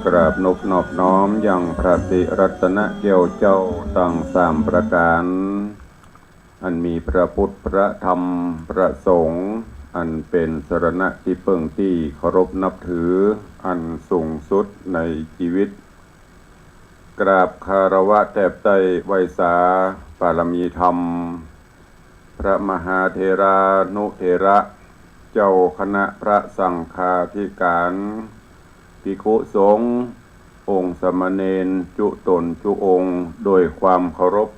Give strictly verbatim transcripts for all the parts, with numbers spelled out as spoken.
กราบนบนอบน้อมยังพระศรีรัตนแก้วเจ้าตังสามประก๋าน อันมีพระพุทธ พระธรรม พระสงฆ์ อันเป๋นสรณะตี้เปิ้งตี้เคารพนับถืออันสูงสุดในจีวิต กราบคารวะแตบไต้ไหว้สาบารมีธรรม พระมหาเถรานุเถระ เจ้าคณะพระสังฆาธิก๋าน ภิกขุสงฆ์ องค์สามเณรจุ๊ต๋นจุ๊องค์ โดยความเคารพ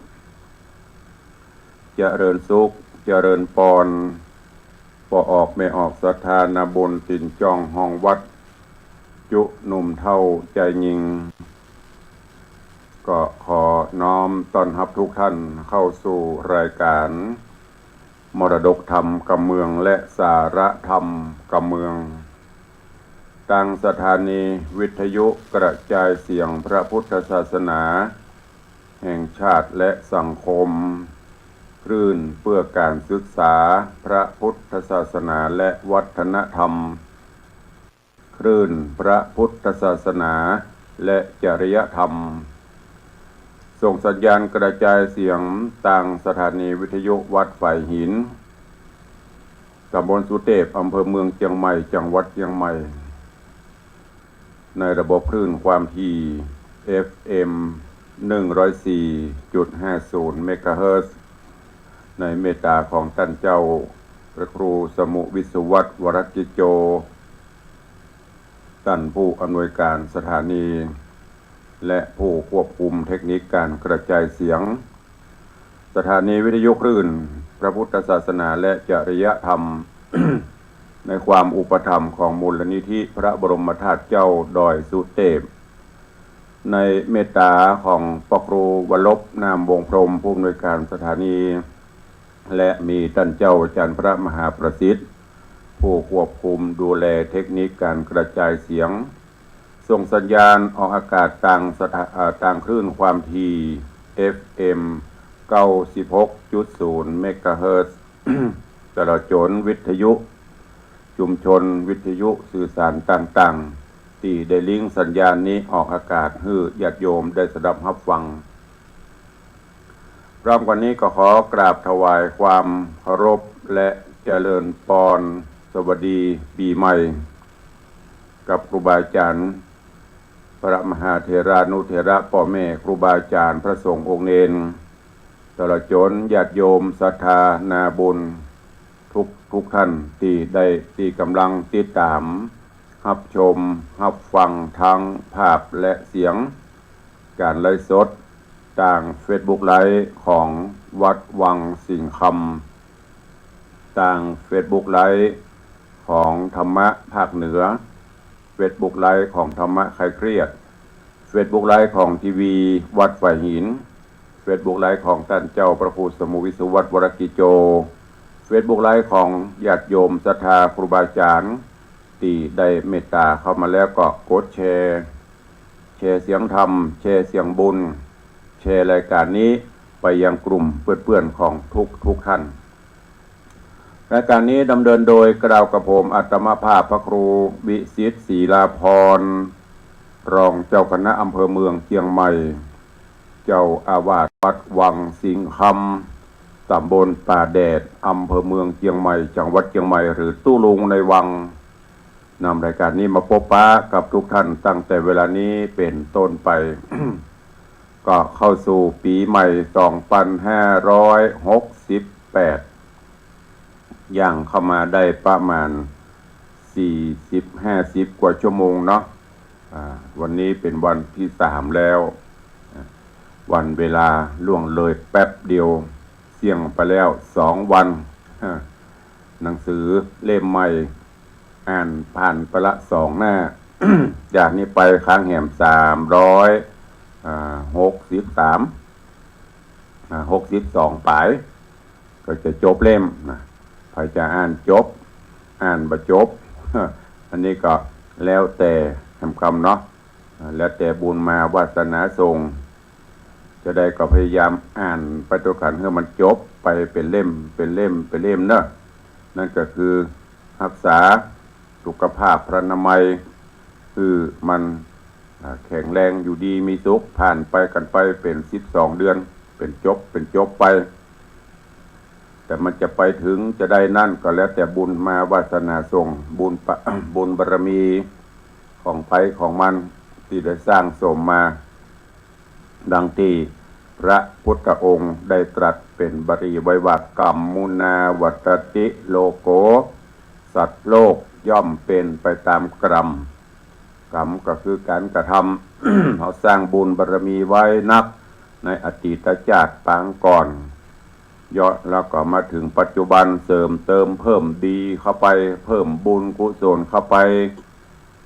เจริญสุข เจริญปอน ป้อออกแม่ออกศรัทธานาบุญตี๋นจ้องห้องวัด จุ๊หนุ่มเฒ่าจายญิง ก็ขอน้อมต้อนฮับทุกท่านเข้าสู่รายก๋าน มรดกธรรมกำเมืองและสาระธรรมกำเมือง ตางสถานีวิทยุกระจายเสียงพระพุทธศาสนาแห่งชาติและสังคม คลื่นเพื่อการศึกษาพระพุทธศาสนาและวัฒนธรรม คลื่นพระพุทธศาสนาและจริยธรรม ส่งสัญญาณกระจายเสียงตางสถานีวิทยุวัดฝายหิน ต๋ำบลสุเตพ อำเภอเมืองเจียงใหม่ จังหวัดเจียงใหม่ ในระบบคลื่นความถี่ เอฟเอ็ม หนึ่งร้อยสี่จุดห้าศูนย์ เมกะเฮิรตซ์ ในเมตตาของต้านเจ้าพระครูสมุห์วิศวัฒน์ วรกิจโจ ต้านผู้อำนวยการสถานี และผู้ควบคุมเทคนิคการกระจายเสียง สถานีวิทยุคลื่นพระพุทธศาสนาและจริยธรรม ในความอุปถัมภ์ของมูลนิธิพระบรมธาตุเจ้าดอยสุเตพ ในเมตตาของพระครูวรบ นามวงศ์พรหม ผู้อำนวยการสถานี และมีต้านเจ้าอาจ๋ารย์พระมหาประสิทธิ์ ผู้ควบคุมดูแลเทคนิคการกระจายเสียง ส่งสัญญาณออกอากาศตางสถา- เอ่อ ตางคลื่นความถี่ เอฟเอ็ม เก้าสิบหกจุดศูนย์ เมกะเฮิรตซ์ ตลอดจ๋นวิทยุ ชุมชนวิทยุสื่อสารต่างๆ ตี้ได้ลิงก์สัญญาณนี้ออกอากาศหื้อญาติโยมได้สดับฮับฟัง พร้อมกั๋นนี้ก็ขอกราบถวายความเคารพและเจริญปอน สวัสดีปี๋ใหม่ กับครูบาอาจ๋ารย์ พระมหาเถรานุเถระ ป้อแม่ครูบาอาจ๋ารย์ พระสงฆ์องค์เณร ตลอดจ๋นญาติโยมศรัทธานาบุญ ทุกทุกท่านตี้ได้ ตี้ก่ำลังติดต๋าม ฮับชม ฮับฟังทั้งภาพและเสียง ก๋านไลฟ์สด ตางเฟซบุ๊กไลฟ์ของวัดวังสิงห์คำ ตางเฟซบุ๊กไลฟ์ของธรรมะภาคเหนือ เฟซบุ๊กไลฟ์ของธรรมะคลายเครียด เฟซบุ๊กไลฟ์ของทีวีวัดฝายหิน เฟซบุ๊กไลฟ์ของต้านเจ้าพระครูสมุห์วิศวัฒน์ วรกิจโจ เฟซบุ๊กไลฟ์ของญาติโยมศรัทธาครูบาอาจ๋ารย์ ตี้ได้เมตตาเข้ามาแล้วก็กดแชร์ แชร์เสียงธรรม แชร์เสียงบุญ แชร์รายก๋านนี้ไปยังกลุ่มเปื้อนๆ ของทุกทุกท่าน รายก๋านนี้ดำเนินโดยเกล้ากระผมอาตมาภาพพระครูวิสิทธิ์ ศรีลาภรณ์ รองเจ้าคณะอำเภอเมืองเจียงใหม่ เจ้าอาวาสวัดวังสิงห์คำ ต๋ำบลป่าแดด อำเภอเมืองเจียงใหม่ จังหวัดเจียงใหม่ หรือตุ๊ลุงในวัง นำรายก๋านนี้มาปบปะกับทุกท่านตั้งแต่เวลานี้เป๋นต้นไป ก็เข้าสู่ปี๋ใหม่ สองปันห้าร้อยหกสิบแปด ย่างเข้ามาได้ประมาณ สี่สิบ ห้าสิบ กว่าชั่วโมงเนาะ อ่า วันนี้เป๋นวันตี้สามแล้ว อ่า วันเวลาล่วงเลยแป๊บเดียว เสี้ยงไปแล้วสองวัน อ่า หนังสือเล่มใหม่ อ่านผ่านไปละสองหน้า จากนี้ไปค้างแหมสามร้อย อ่า หกสิบสาม อ่า หกสิบสองป๋าย ก็จะจบเล่มนะ ใผจะอ่านจบ อ่านบ่จบ อันนี้ก็แล้วแต่แหมกำเนาะ อ่า แล้วแต่บุญมาวาสนาส่ง จะใดก็พยายามอ่านไปตวยกั๋นหื้อมันจบไปเป๋นเล่ม เป๋นเล่ม เป๋นเล่มเนาะ นั่นก็คือฮักษาสุขภาพพรรณนามัย หื้อมัน อ่า แข็งแรงอยู่ดีมีสุข ผ่านไปกั๋นไปเป๋นสิบสองเดือน เป๋นจบ เป๋นจบไป แต่มันจะไปเถิงจะได้นั้นก็แล้วแต่บุญมาวาสนาส่ง บุญปะ บุญบารมีของใผของมันตี้ได้สร้างสมมา ดังตี้พระพุทธองค์ได้ตรัสเป๋นบาลีไว้ว่า กัมมุนาวัตติโลโก สัตว์โลกย่อมเป๋นไปต๋ามกรรม กรรมก็คือก๋านกระทำ เฮาสร้างบุญบารมีไว้นักในอดีตจาติปางก่อน เยาะแล้วก็มาเถิงปัจจุบันเสริมเติมเพิ่มดีเข้าไป เพิ่มบุญกุศลเข้าไป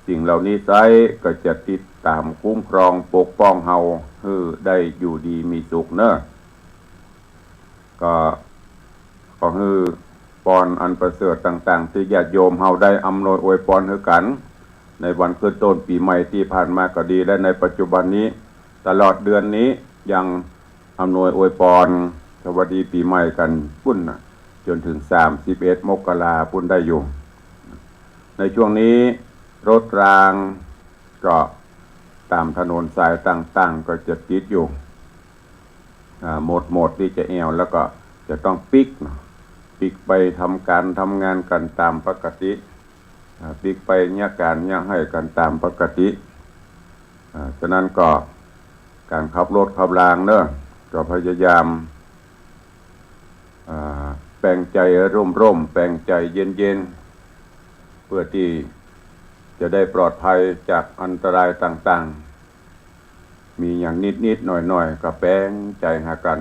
สิ่งเหล่านี้ไซร้ก็จะติดต๋ามคุ้มครองปกป้องเฮาหื้อได้อยู่ดีมีสุขเนาะ ก็ขอหื้อปอนอันประเสริฐต่างๆ ตี้ญาติโยมเฮาได้อำนวยอวยปอนหื้อกั๋น ในวันขึ้นต้นปี๋ใหม่ตี้ผ่านมาก็ดี และในปัจจุบันนี้ ตลอดเดือนนี้ยังอำนวยอวยปอนสวัสดีปี๋ใหม่กั๋นปู้นน่ะ จ๋นเถิงสามสิบเอ็ดมกราปู้นได้อยู่ ในช่วงนี้รถรางก็ต๋ามถนนสายต่างๆ ก็จะติดอยู่ อ่า หมด หมดตี้จะแอ่ว แล้วก็จะต้องปิ๊กเนาะ ปิ๊กไปทำก๋านทำงานกั๋นต๋ามปกติ อ่า ปิ๊กไปเยียะก๋านเยียะไห้กั๋นต๋ามปกติ อ่า ฉะนั้นก็ก๋านขับรถขับรางเนาะ ก็พยายาม อ่า แป๋งใจ๋ร่มๆ แป๋งใจ๋เย็นๆ เปื้อตี้จะได้ปลอดภัยจากอันตรายต่างๆ มีหยังนิดๆ หน่อยๆ ก็แป๋งใจ๋หากั๋น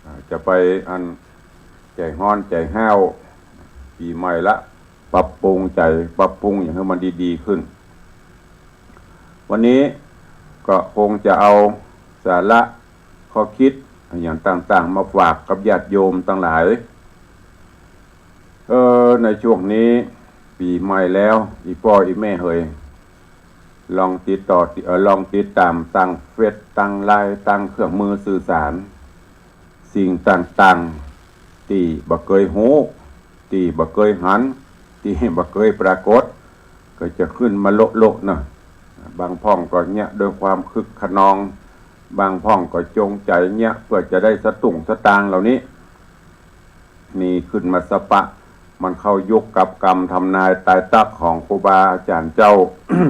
อ่า จะไปอันใจ๋ฮ้อนใจ๋ฮ้าว ปี๋ใหม่ละ ปรับปรุงใจ๋ ปรับปรุงหยังหื้อมันดีๆ ขึ้น วันนี้ก็คงจะเอาสาระข้อคิดหยังต่างๆ มาฝากกับญาติโยมตังหลาย เออ ในช่วงนี้ปี๋ใหม่แล้ว อี่ป้ออี่แม่เหย ลองติดต่อ เอ่อ ลองติดต๋ามตางเฟซ ตางไลน์ ตางเครื่องมือสื่อสาร สิ่งต่างๆ ตี้บ่เกยฮู้ ตี้บ่เกยหัน ตี้บ่เกยปรากฏ ก็จะขึ้นมาโละๆ เนาะ บางพ่องก็เยียะด้วยความคึกคะนอง บางพ่องก็จงใจ๋เยียะเปื้อจะได้สตุ้งสตางค์เหล่านี้ มีขึ้นมาสะปะ มันเข้ายุคกับกำทำนายตายตั๊กของครูบาอาจ๋ารย์เจ้า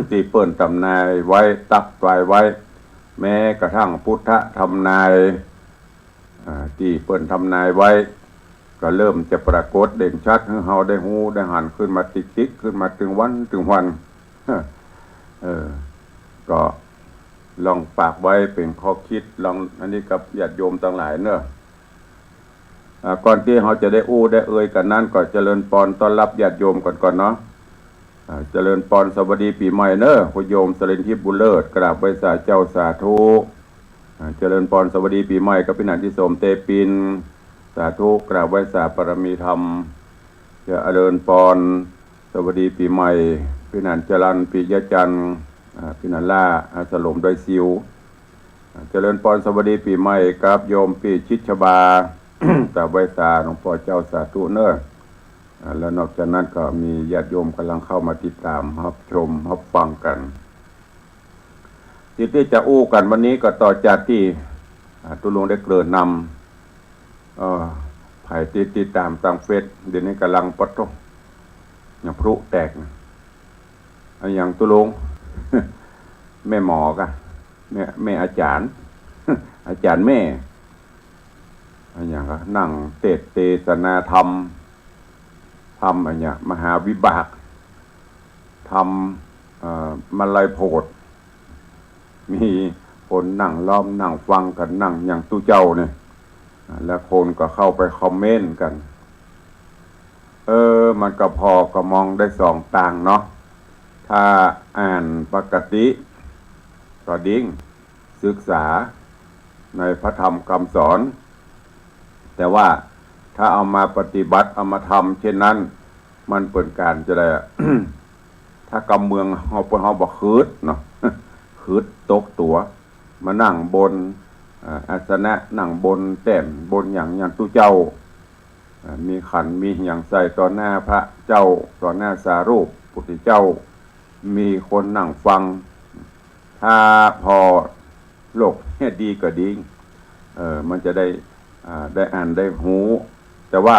ตี้เปิ้นทำนายไว้ ตั๊กตายไว้ แม้กระทั่งพุทธทำนาย อ่า ตี้เปิ้นทำนายไว้ ก็เริ่มจะปรากฏเด่นชัดหื้อเฮาได้ฮู้ได้หันขึ้นมาติ๊กๆ ขึ้นมาตึงวันตึงวัน เออ ก็ลองฝากไว้เป๋นข้อคิด ลองอันนี้กับญาติโยมตังหลายเนาะ อ่า ก่อนตี้เฮาจะได้อู้ได้เอ่ยกั๋นนั้น ก็เจริญปอนต้อนฮับญาติโยมก่อนก่อนเนาะ อ่า เจริญปอนสวัสดีปี๋ใหม่เนาะ คุณโยมสรินทิพย์บุญเลิศ กราบไหว้สาเจ้าสาธุ อ่า เจริญปอนสวัสดีปี๋ใหม่กับปี้หนานทิสมเตปิน สาธุ กราบไหว้สาปารมีธรรม เจริญปอนสวัสดีปี๋ใหม่ ปี้หนานจรัญ ปิยะจันทร์ อ่า ปี้หนานล่า อ่า สลมดอยซิว อ่า เจริญปอนสวัสดีปี๋ใหม่กับโยมปี้ชิดชบา กราบไหว้สาหลวงป้อเจ้าสาธุเนาะ อ่า แล้วนอกจากนั้นก็มีญาติโยมก่ำลังเข้ามาติดต๋ามฮับชมฮับฟังกั๋น ตี้ตี้จะอู้กั๋นวันนี้ก็ต่อจากตี้ อ่า ตุ๊ลุงได้เกริ่นนำ เอ่อ ใผตี้ติดต๋ามตางเฟซ เดี๋ยวนี้ก่ำลังปะโท้ หยังพลุแตกนะ อะหยังตุ๊ลุง แม่หมอกะ แม่ แม่อาจ๋ารย์ อาจ๋ารย์แม่ อะหยังกะ นั่งเตสน์เตสนาธรรม ธรรมอะหยัง มหาวิบาก ธรรม เอ่อ มะไลโผด มีคนนั่งล้อมนั่งฟังกั๋น นั่งหยังตุ๊เจ้าเนี่ย อ่า แล้วคนก็เข้าไปคอมเมนต์กั๋น เออ มันก็ผ่อกระมองได้สองตางเนาะ ถ้าอ่านปกติก็ดี ศึกษาในพระธรรมคำสอน แต่ว่าถ้าเอามาปฏิบัติ เอามาทำเช่นนั้น มันเป๋นก๋านจะได้ ถ้ากำเมืองเฮา เปิ้นเฮาบ่าคืดเนาะ คืดตกตั๋ว มานั่งบน อ่า อาสนะ นั่งบนแต้ม บนหยัง หยังตุ๊เจ้า อ่า มีขัน มีหยังใส่ต่อหน้าพระเจ้า ต่อหน้าสารูปพุทธเจ้า มีคนนั่งฟัง ถ อา ผ่อโลกเหียดีก็ดี เออ มันจะได้ อ่า ได้อ่านได้ฮู้ แต่ว่า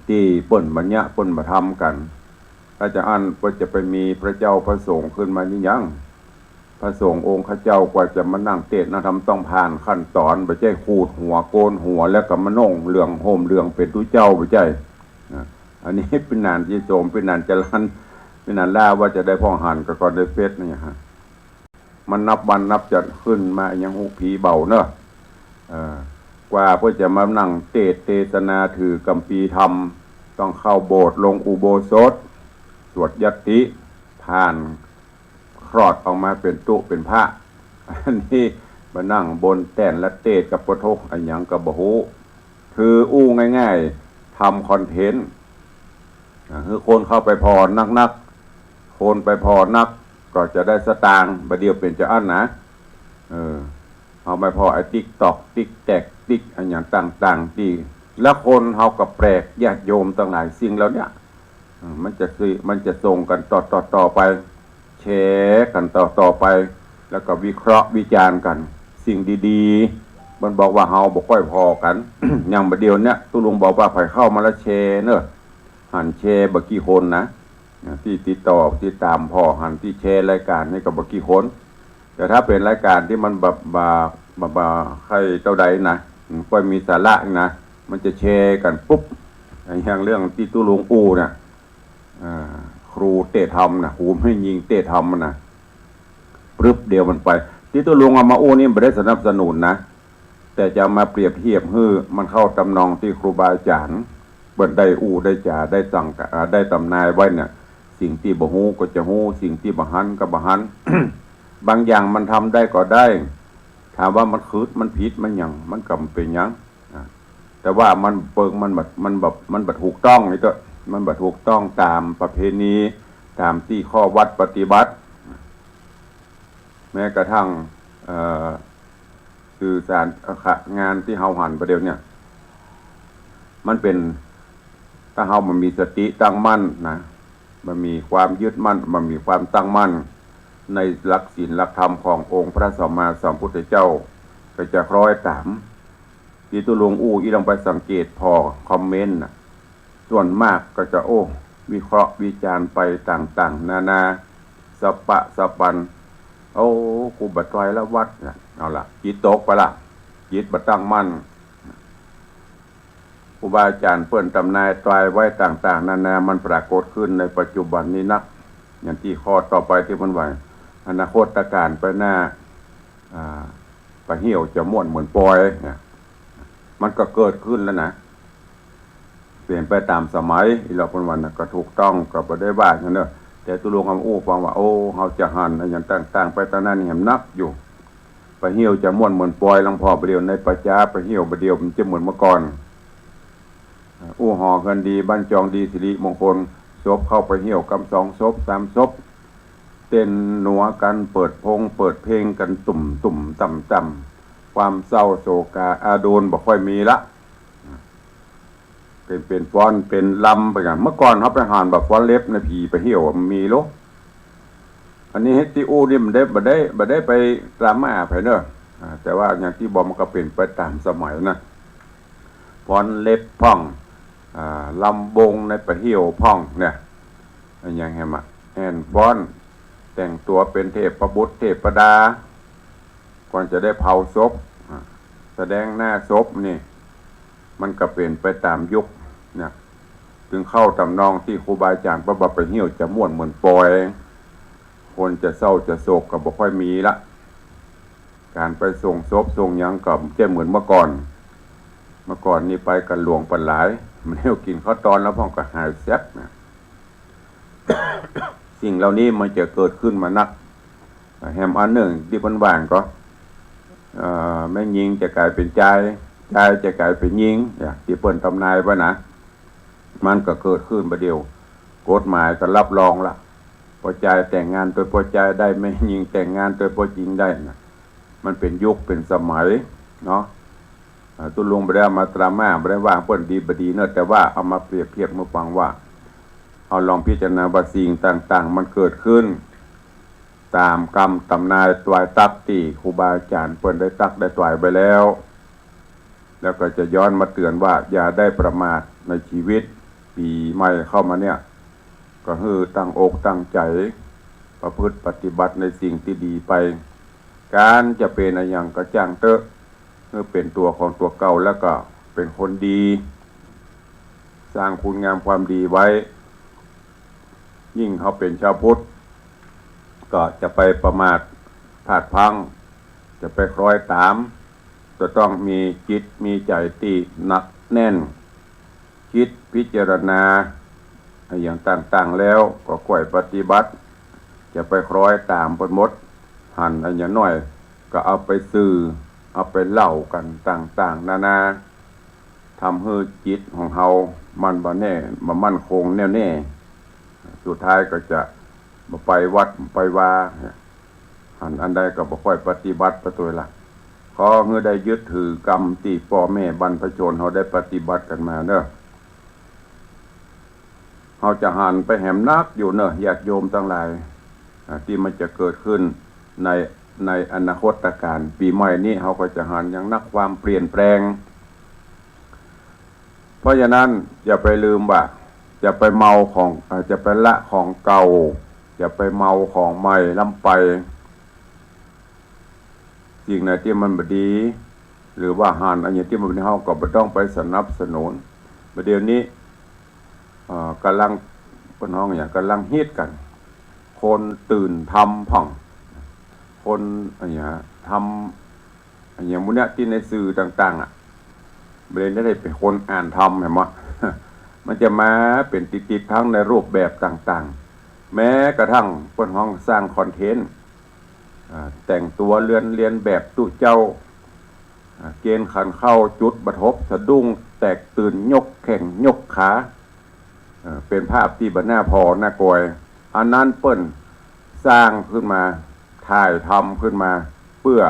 ตี้เปิ้นบัญญัติเปิ้นบ่ทำกั๋น ถ้าจะอั้นเปิ้นจะไปมีพระเจ้าพระสงฆ์ขึ้นมานี่หยัง พระสงฆ์องค์ข้าเจ้ากว่าจะมานั่งเตสน์นั่งธรรมต้องผ่านขั้นต๋อน บ่ใจ้ขูดหัวโกนหัวแล้วก็มานุ่งเหลืองห่มเหลืองเป๋นตุ๊เจ้า บ่ใจ้ นะ อันนี้เป๋นหนานตี้โสม เป๋นหนานจรัน เป๋นหนานล่าว่าจะได้พ่องหันกับก่อนได้เฟซนี่ฮะ มันนับวันนับจะขึ้นมายังฮู้ผีเบาเนอะ เออ กว่าเปิ้นจะมานั่งเตสน์เตสนาถือกัมภีร์ธรรม ต้องเข้าโบสถ์ลงอุโบสถ สวดยัตติ ผ่าน คลอดออกมาเป๋นตุ๊เป๋นพระ อันนี้มานั่งบนแต้นละเตสน์กับปะโถอะหยังก็บ่ฮู้ คืออู้ง่ายๆ ทำคอนเทนต์ อ่า คือคนเข้าไปผ่อนักๆ คนไปผ่อนักก็จะได้สตางค์ บ่าเดี่ยวเป๋นจะอั้นนะ เออ เอาไปผ่อไอ้ติ๊กต็อก ติ๊กแต็ก ติ๊กอะหยังต่างๆ ตี้ แล้วคนเฮาก็แปลก ญาติโยมตังหลาย สิ่งเหล่าเนี้ย อืม มันจะซื้อ มันจะส่งกั๋นต่อๆ ต่อไป แชร์กั๋นต่อๆ ไป แล้วก็วิเคราะห์วิจารณ์กั๋น สิ่งดีๆ มันบอกว่าเฮาบ่ค่อยผ่อกั๋น อย่างบ่าเดี่ยวเนี้ย ตุ๊ลุงบอกว่าใผเข้ามาแล้วแชร์เนอะ หันแชร์บ่กี่คนนะ ตี้ติดต่อติดต๋ามผ่อหันตี้แชร์รายก๋านนี่ก็บ่กี่คน แต่ถ้าเป๋นรายก๋านตี้มันบ่า บ่า บ่า บ่าใค่เต้าใดนะ อืม ค่อยมีสาระนะ มันจะแชร์กั๋นปุ๊บ อย่างเรื่องตี้ตุ๊ลุงอู้น่ะ อ่า ครูเตสน์ธรรมน่ะ ครูแม่ญิงเตสน์ธรรมน่ะ ปึบเดียวมันไป ตี้ตุ๊ลุงเอามาอู้นี่บ่ได้สนับสนุนนะ แต่จะเอามาเปรียบเทียบหื้อมันเข้าตำนองตี้ครูบาอาจ๋ารย์เปิ้นได้อู้ได้จ๋า ได้สั่ง อ่า ได้ตำนายไว้เนี่ย สิ่งตี้บ่ฮู้ก็จะฮู้ สิ่งตี้บ่หันก็บ่หัน บางอย่างมันทำได้ก็ได้ ถามว่ามันขึด มันผิด มันหยัง มันก็บ่เป๋นหยัง อ่า แต่ว่ามันเปิง มันบ่ มันบ่ มันบ่ถูกต้องนี่เต๊อะ มันบ่ถูกต้องต๋ามประเพณี ต๋ามตี้ข้อวัดปฏิบัติ แม้กระทั่ง เอ่อ สื่อสาร เอ่อ ค่ะ งานตี้เฮาหันบ่าเดี่ยวเนี้ย มันเป๋น ถ้าเฮาบ่มีสติตั้งมั่นนะ บ่มีความยึดมั่น บ่มีความตั้งมั่น ในหลักศีลหลักธรรมขององค์พระสัมมาสัมพุทธเจ้า ก็จะคล้อยต๋าม ตี้ตุ๊ลุงอู้อี้ ลองไปสังเกตผ่อคอมเมนต์น่ะ ส่วนมากก็จะ โอ้ วิเคราะห์วิจารณ์ไปต่างๆ นานา สะปะสะปัน โอ้ กูบ่ตวยละวัดน่ะ เอาละ จิตตกไปละ จิตบ่ตั้งมั่น ครูบาอาจ๋ารย์เปิ้นตำนายตวยไว้ต่างๆ นานา มันปรากฏขึ้นในปัจจุบันนี้นัก อย่างตี้ข้อต่อไปตี้มันว่า อนาคตกาลไปหน้า อ่า ปลาเหี่ยวจะม่วนเหมือนปอยเนี่ย มันก็เกิดขึ้นแล้วนะ เปลี่ยนไปต๋ามสมัย อีหลอกเปิ้นว่าน่ะ ก็ถูกต้อง ก็บ่ได้ว่าหยังเนอะ แต่ตุ๊ลุงเอาอู้ฟังว่า โอ้ เฮาจะหันอะหยังต่างๆ ไปตางนั้นนี่แหมนักอยู่ ปลาเหี่ยวจะม่วนเหมือนปอย ลองผ่อบ่าเดี่ยวในป่าจ๊า ปลาเหี่ยวบ่าเดี่ยวมันจะเหมือนเมื่อก่อน อู้หอเฮือนดี บ้านจองดี สิริมงคล ศพเข้าปลาเหี่ยวกำสองศพ สามศพ เต้นหนัวกั๋น เปิดพงเปิดเพลงกั๋น ตุ่มๆ ต่ำๆ ความเศร้าโศกาอาดูลบ่ค่อยมีละ เป๋น เป๋นฟ้อน เป๋นรำไปกั๋น เมื่อก่อนเฮาไปหันบ่าฟ้อนเล็บในผีปลาเหี่ยวอะ มันมีโล อันนี้ตี้อู้นี่มันได้ บ่ได้ บ่ได้ไปดราม่าใผเนอะ อ่า แต่ว่าอย่างตี้บอกมันก็เปลี่ยนไปต๋ามสมัยนะ ฟ้อนเล็บพ่อง อ่า รำวงในปลาเหี่ยวพ่องเนี่ย อะหยังแหมอะ แอ่นฟ้อน แต่งตั๋วเป๋นเทพบุตรเทพดา ก่อนจะได้เผาศพ อ่า แสดงหน้าศพนี่ มันก็เปลี่ยนไปต๋ามยุคเนี่ย จึงเข้าต๋ามนองตี้ครูบาอาจ๋ารย์เปิ้นว่าปลาเหี่ยวจะม่วนเหมือนปอย คนจะเศร้าจะโศกก็บ่ค่อยมีละ ก๋านไปส่งศพส่งหยังก็บ่ใจ้เหมือนเมื่อก่อน เมื่อก่อนนี่ไปกั๋นหลวงปันหลาย มันเหี่ยวกิ๋นข้าวตอนแล้วพ่องก็หายแซบนะ สิ่งเหล่านี้มันจะเกิดขึ้นมานัก แหมอันนึ่งตี้เปิ้นว่าก็ เอ่อ แม่ญิงจะก๋ายเป๋นจาย จายจะก๋ายเป๋นญิง เนี่ย ตี้เปิ้นตำนายไว้นะ มันก็เกิดขึ้นบ่าเดี่ยว กฎหมายก็รับรองละ ป้อจายแต่งงานตวยป้อจายได้ แม่ญิงแต่งงานตวยป้อญิงได้นะ มันเป๋นยุคเป๋นสมัยเนาะ อ่า ตุ๊ลุงบ่ได้เอามาดราม่า บ่ได้ว่าเปิ้นดีบ่ดีเนอะ แต่ว่าเอามาเปรียบเทียบหื้อฟังว่า เอาลองพิจารณาว่าสิ่งต่างๆ มันเกิดขึ้น ต๋ามกำต๋ามนายตวายตั๊กตี้ครูบาอาจ๋ารย์เปิ้นได้ตั๊กได้ตวายไว้แล้ว แล้วก็จะย้อนมาเตื๋อนว่าอย่าได้ประมาทในจีวิต ปี๋ใหม่เข้ามาเนี่ย ก็หื้อตั้งอกตั้งใจ๋ ประพฤติปฏิบัติในสิ่งตี้ดีไป ก๋านจะเป๋นอะหยังก็จ้างเต๊อะ หื้อเป๋นตั๋วของตั๋วเก่าแล้วก็เป๋นคนดี สร้างคุณงามความดีไว้ ยิ่งเฮาเป๋นจาวพุทธ ก็จะไปประมาทพลาดพลั้ง จะไปคล้อยต๋าม จะต้องมีจิตมีใจ๋ตี้หนักแน่น คิดพิจารณาอะหยังต่างๆ แล้วก็ใค่อยปฏิบัติ จะไปคล้อยต๋ามเปิ้นหมด หันอะหยังน้อยก็เอาไปสื่อ เอาไปเล่ากั๋นต่างๆ นานา ทำหื้อจิตของเฮามันบ่แน่ บ่มั่นคงแน่วแน่ สุดท้ายก็จะบ่ไปวัดไปวา หันอันใดก็บ่ค่อยปฏิบัติไปตวยละ ขอหื้อได้ยึดถือกำตี้ป้อแม่บรรพชนเฮาได้ปฏิบัติกั๋นมาเนาะ เฮาจะหันไปแหมนักอยู่เนาะ ญาติโยมตังหลาย อ่า ตี้มันจะเกิดขึ้นใน ในอนาคตก๋าล ปี๋ใหม่นี้เฮาก็จะหันอย่างนักความเปลี่ยนแปลง เพราะฉะนั้นอย่าไปลืมว่า จะไปเมาของ อ่า จะไปละของเก่า จะไปเมาของใหม่ล้ำไป สิ่งไหนตี้มันบ่ดี หรือว่าหันอะหยังตี้มันบ่ดี เฮาก็บ่ต้องไปสนับสนุน บ่าเดี่ยวนี้ เอ่อ ก่ำลัง เปิ้นฮ้องอะหยัง ก่ำลังฮิตกั๋น คนตื่นธรรมพ่อง คนอะหยัง ธรรม อะหยังหมู่เนี้ยตี้ในสื่อต่างๆ อะ บ่าเดี่ยวนี้ได้เป๋นคนอ่านธรรมแหม มันจะมาเป๋นติดๆ ทั้งในรูปแบบต่างๆ แม้กระทั่งเปิ้นฮ้องสร้างคอนเทนต์ อ่า แต่งตั๋วเลียน เลียนแบบตุ๊เจ้า อ่า เกณฑ์ขันเข้าจุดบ่ทบสะดุ้งแตกตื่นยกแข้งยกขา เอ่อ เป๋นภาพตี้บ่น่าผ่อน่ากอย อันนั้นเปิ้นสร้างขึ้นมา ถ่ายทำขึ้นมา เปื้อ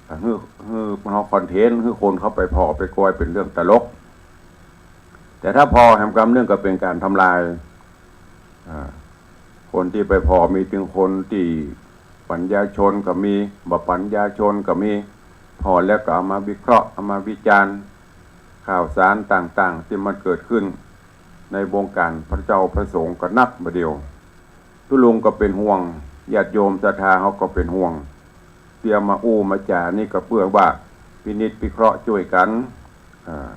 อ่า หื้อ หื้อเฮาคอนเทนต์ หื้อคนเข้าไปผ่อไปกอยเป๋นเรื่องตลก แต่ถ้าผ่อแหมกำนึ่งก็เป๋นก๋านทำลาย อ่า คนตี้ไปผ่อมีตึงคนตี้ปัญญาชนก็มี บ่ปัญญาชนก็มี ผ่อแล้วก็เอามาวิเคราะห์ เอามาวิจารณ์ ข่าวสารต่างๆ ตี้มันเกิดขึ้นในวงก๋านพระเจ้าพระสงฆ์ก็นักบ่าเดี่ยว ตุ๊ลุงก็เป๋นห่วง ญาติโยมศรัทธาเฮาก็เป๋นห่วง เตรียมมาอู้มาจ๋านี่ก็เปื้อว่าพินิจพิเคราะห์จ้วยกั๋น อ่า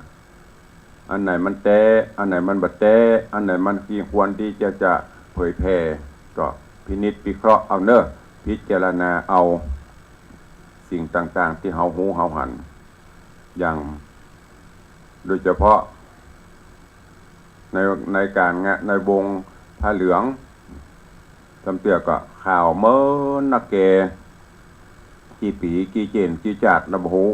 อันไหนมันแต๊ อันไหนมันบ่แต๊ อันไหนมันควรตี้จะ จะเผยแผ่ ก็พินิจพิเคราะห์เอาเนาะ พิจารณาเอา สิ่งต่างๆ ตี้เฮาฮู้เฮาหัน อย่าง โดยเฉพาะ ใน ในก๋านงะ ในวงพระเหลือง ส่ำเตื้อก็ข่าวเมินนักแก่ กี่ปี๋กี่เจนกี่จาตินะบ่ฮู้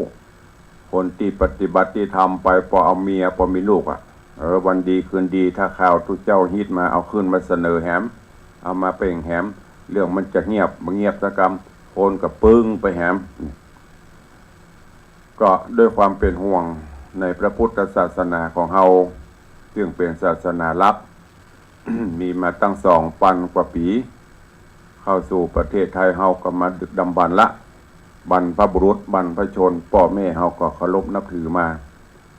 คนตี้ปฏิบัติตี้ทำไปปอเอาเมียปอมีลูกอะ เออ วันดีคืนดีถ้าข่าวตุ๊เจ้าฮิตมาเอาขึ้นมาเสนอแหม เอามาเปล่งแหม เรื่องมันจะเงียบ บ่เงียบสักกำ คนก็ปึ้งไปแหม ก็ด้วยความเป๋นห่วงในพระพุทธศาสนาของเฮา ซึ่งเป๋นศาสนาหลัก มีมาตั้งสองปันกว่าปี๋ เข้าสู่ประเทศไทยเฮาก็มาดึกดำบรรพ์ละ บรรพบุรุษบรรพชนป้อแม่เฮาก็เคารพนับถือมา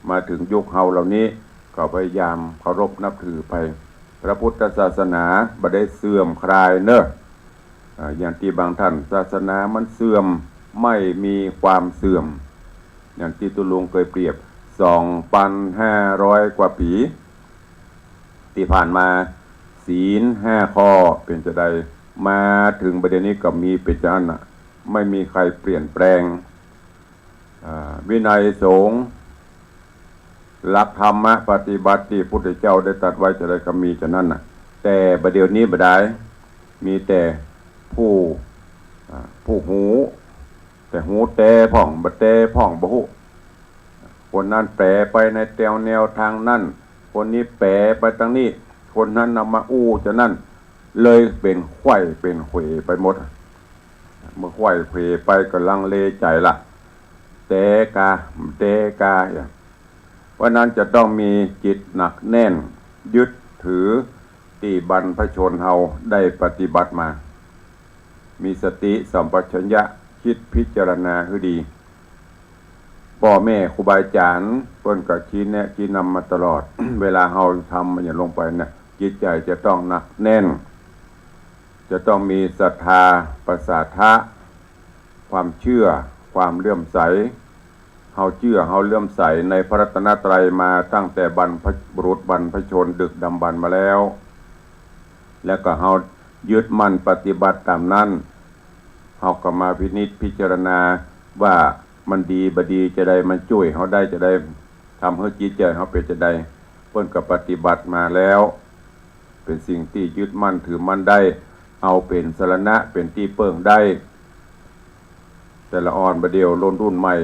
มาเถิงยุคเฮาเหล่านี้ก็พยายามเคารพนับถือไป พระพุทธศาสนาบ่ได้เสื่อมคลายเนาะ อ่า อย่างตี้บางท่าน ศาสนามันเสื่อม ไม่มีความเสื่อม อย่างตี้ตุ๊ลุงเกยเปรียบ สองปันห้าร้อยกว่าปี๋ตี้ผ่านมา ศีลห้าข้อเป๋นจาใด มาเถิงบ่าเดี่ยวนี้ก็มีเป๋นจาอั้นน่ะ ไม่มีใครเปลี่ยนแปลง อ่า วินัยสงฆ์ หลักธรรมะปฏิบัติตี้พุทธเจ้าได้ตรัสไว้จาใดก็มีจานั้นน่ะ แต่บ่าเดี่ยวนี้บ่ได้ มีแต่ผู้ อ่า ผู้ฮู้ แต่ฮู้แต๊พ่อง บ่แต๊พ่อง บ่ฮู้ คนนั้นแป๋ไปในแนว แนวตางนั้น คนนี้แป๋ไปตางนี้ คนนั้นเอามาอู้จานั้น เลยเป๋นไขว้เป๋นเขวไปหมด เมื่อไขว้เขวไปก็ลังเลใจ๋ละ แต๊กา แต๊กา เพราะนั้นจะต้องมีจิตหนักแน่น ยึดถือตี้บรรพชนเฮาได้ปฏิบัติมา มีสติสัมปชัญญะ กึ๊ดพิจารณาหื้อดี ป้อแม่ครูบาอาจ๋ารย์เปิ้นก็ชี้แนะชี้นำมาตลอด เวลาเฮาทำอะหยังลงไปเนี่ย จิตใจ๋จะต้องหนักแน่น จะต้องมีศรัทธา ประสาทะ ความเจื้อ ความเลื่อมใส เฮาเจื้อ เฮาเลื่อมใสในพระรัตนตรัยมาตั้งแต่บรรพบุรุษบรรพชนดึกดำบรรพ์มาแล้ว แล้วก็เฮายึดมั่นปฏิบัติต๋ามนั้น เฮาก็มาพินิจพิจารณาว่ามันดีบ่ดีจาใด มันจ้วยเฮาได้จาใด ทำหื้อจิตใจ๋เฮาเป๋นจาใด เปิ้นก็ปฏิบัติมาแล้ว เป๋นสิ่งตี้ยึดมั่นถือมั่นได้ เอาเป๋นสรณะ เป๋นตี้เปิ้งได้ แต่ละอ่อนบ่าเดี่ยว คนรุ่นใหม่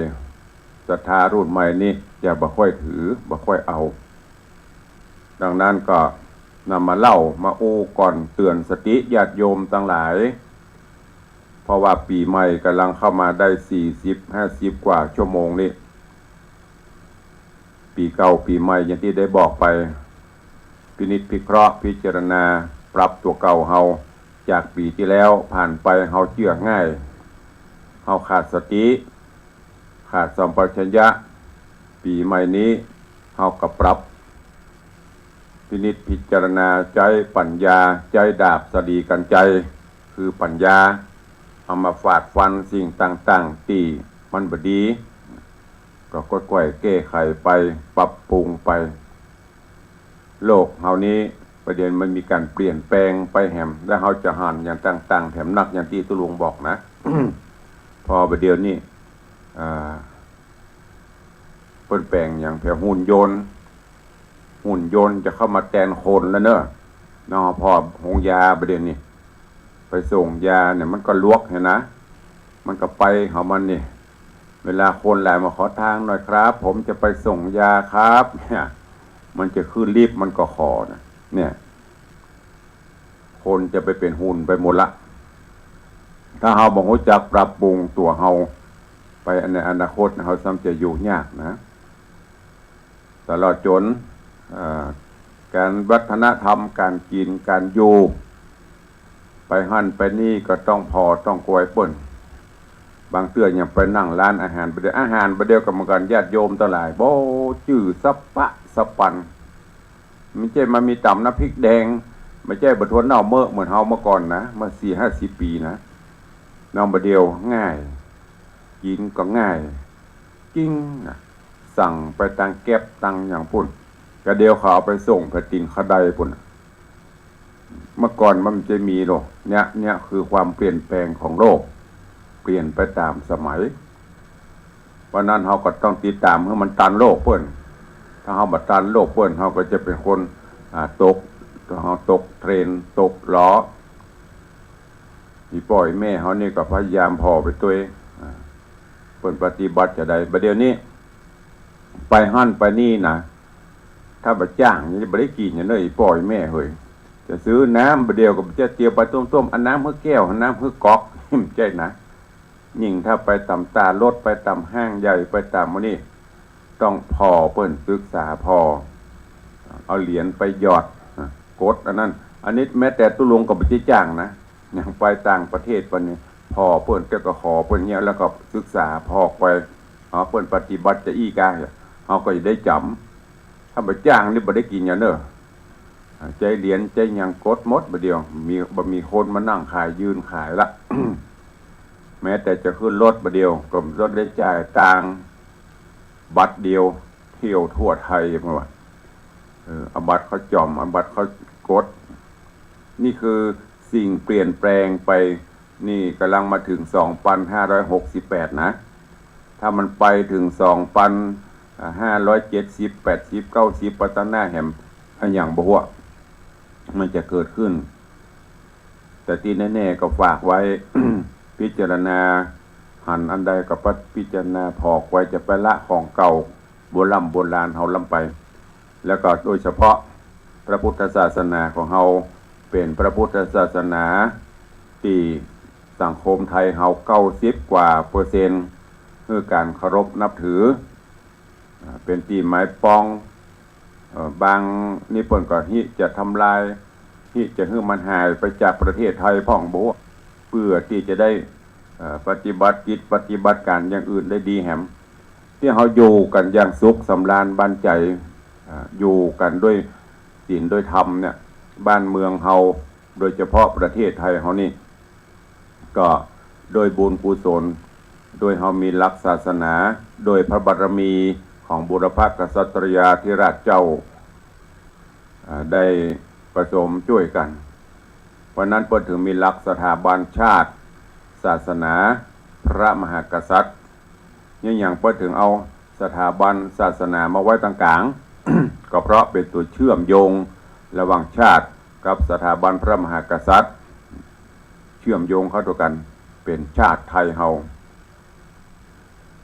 ศรัทธารุ่นใหม่นี่จะบ่ค่อยถือ บ่ค่อยเอา ดังนั้นก็นำมาเล่ามาอู้ก่อน เตื๋อนสติญาติโยมตังหลาย เพราะว่าปี๋ใหม่ก่ำลังเข้ามาได้สี่สิบ ห้าสิบกว่าชั่วโมงนี้ ปี๋เก่าปี๋ใหม่อย่างตี้ได้บอกไป พินิจพิเคราะห์พิจารณาปรับตั๋วเก่าเฮา จากปี๋ตี้แล้วผ่านไป เฮาเจื้อง่าย เฮาขาดสติ ขาดสัมปชัญญะ ปี๋ใหม่นี้เฮาก็ปรับ พินิจพิจารณา ใจ๊ปั๋ญญา ใจ๊ดาบสะหลีกัญไชย คือปั๋ญญา เอามาฟาดฟันสิ่งต่างๆ ตี้มันบ่ดี ก็ค่อยๆ แก้ไขไป ปรับปรุงไป โลกเฮานี้บ่าเดี่ยวมันมีก๋านเปลี่ยนแปลงไปแหม แล้วเฮาจะหันอย่างต่างๆ แถมนักอย่างตี้ตุ๊ลุงบอกนะ พอบ่าเดี่ยวนี้ อ่า เปิ้นแป๋งอย่างแผนหุ่นยนต์ หุ่นยนต์จะเข้ามาแตนคนแล้วเนาะ เนาะ พอโฮงยาบ่าเดี่ยวนี้ ไปส่งยาเนี่ยมันก็ลวกหั้นนะ มันก็ไปของมันนี่ เวลาคนหลายมาขอตางหน่อยครับ ผมจะไปส่งยาครับ เนี่ย มันจะขึ้นลิฟต์มันก็ขอนะ เนี่ย คนจะไปเป๋นหุ่นไปหมดละ ถ้าเฮาบ่ฮู้จักปรับปรุงตั๋วเฮา ไปในอนาคตเฮาซ้ำจะอยู่ยากนะ ตลอดจ๋น เอ่อ ก๋านวัฒนธรรม ก๋านกิ๋น ก๋านอยู่ ไปหั้นไปนี่ก็ต้องผ่อต้องกวยเปิ้น บางเตื้อยังไปนั่งร้านอาหารบ่าเดี่ยว อาหารบ่าเดี่ยวก็เหมือนกั๋น ญาติโยมตังหลาย บ่จื้อสะป๊ะสะปัน บ่ใจ้มามีต๋ำน้ำพริกแดง บ่ใจ้บ่าถั่วเน่าเมอะเหมือนเฮาเมื่อก่อนนะ เมื่อสี่ห้าสิบปี๋นะ น้องบ่าเดี่ยวง่าย กิ๋นก็ง่าย กิ้งนะ สั่งไปตางแก๊ปตางอย่างปู้น ก็เดี๋ยวเขาเอาไปส่งแผดดินคะไดปู้นน่ะ เมื่อก่อนมันบ่ใจ้มีหรอก เนี่ย เนี่ยคือความเปลี่ยนแปลงของโลก เปลี่ยนไปต๋ามสมัย เพราะนั้นเฮาก็ต้องติดต๋ามหื้อมันตันโลกเปิ้น ถ้าเฮาบ่ตันโลกเปิ้น เฮาก็จะเป๋นคน อ่า ตก เฮาตกเทรน ตกล้อ อี่ป้ออี่แม่เฮานี่ก็พยายามผ่อไปตวย อ่า เปิ้นปฏิบัติจาใด บ่าเดี่ยวนี้ ไปหั้นไปนี่นะ ถ้าบ่จ้างนี่บ่ได้กิ๋นอย่างเน้อ อี่ป้ออี่แม่เหย จะซื้อน้ำบ่าเดี่ยวก็จะเตียวไปต้มๆ เอาน้ำหื้อแก้ว เอาน้ำหื้อก๊อก บ่ใจ้นะ ยิ่งถ้าไปต๋ามต๋าดรถ ไปต๋ามห้างใหญ่ ไปต๋ามหมู่นี้ ต้องผ่อเปิ้น ศึกษาผ่อ เอาเหรียญไปหยอด กดอันนั้น อันนี้แม้แต่ตุ๊ลุงก็บ่ใจ้จ้างนะ อย่างไปต่างประเทศปานนี้ ผ่อเปิ้น แต่ก็ขอเปิ้นเนี่ย แล้วก็ศึกษาผ่อไป เอาเปิ้นปฏิบัติจาอี้กา เฮาก็จะได้จ๋ำ ถ้าบ่จ้างนี่บ่ได้กิ๋นอย่างเน้อ ใจ๊เหรียญใจ๊หยังกดหมด บ่าเดี่ยว มี บ่มีคนมานั่งขายยืนขายละ แม้แต่จะขึ้นรถบ่าเดี่ยว ก็บ่ได้จ่ายตางค์ บัตรเดียวเที่ยวทั่วไทย เปิ้นว่า เออ เอาบัตรเขาจ่อม เอาบัตรเขากด นี่คือสิ่งเปลี่ยนแปลงไป นี่ก่ำลังมาเถิงสองปันห้าร้อยหกสิบแปดนะ ถ้ามันไปเถิงสองปันห้าร้อยเจ็ดสิบ แปดสิบ เก้าสิบ ไปตางหน้าแหม อะหยังบ่ฮู้ มันจะเกิดขึ้น แต่ตี้แน่ๆ ก็ฝากไว้ พิจารณา หันอันใดก็พิจารณาผ่อไกว จะไปละของเก่าโบร่ำโบราณเฮาล้ำไป แล้วก็โดยเฉพาะพระพุทธศาสนาของเฮา เป๋นพระพุทธศาสนาตี้สังคมไทยเฮาเก้าสิบกว่าเปอร์เซ็นต์ คือก๋านเคารพนับถือ อ่า เป๋นตี้หมายปอง เอ่อ บางนี่เปิ้นก็ฮิจะทำลาย ฮิจะหื้อมันหายไปจากประเทศไทยพ่องบ่ฮู้ พื่อตี้จะได้ เอ่อ ปฏิบัติกิจปฏิบัติก๋านอย่างอื่นได้ดีแหม ตี้เฮาอยู่กั๋นอย่างสุขสำราญบันใจ๋ เอ่อ อยู่กั๋นด้วยศีลด้วยธรรมเนี่ย บ้านเมืองเฮา โดยเฉพาะประเทศไทยเฮานี่ ก็ด้วยบุญกุศล ด้วยเฮามีหลักศาสนา ด้วยพระบารมีของบูรพกษัตริยาธิราชเจ้า อ่า ได้ผสมจ้วยกั๋น เพราะนั้นเปิ้นถึงมีหลักสถาบันชาติ ศาสนา พระมหากษัตริย์ เนี่ยหยังเปิ้นถึงเอาสถาบันศาสนามาไว้ตรงก๋าง ก็เพราะเป๋นตั๋วเชื่อมโยงระหว่างชาติกับสถาบันพระมหากษัตริย์ เชื่อมโยงเข้าตั๋วกั๋นเป๋นชาติไทยเฮา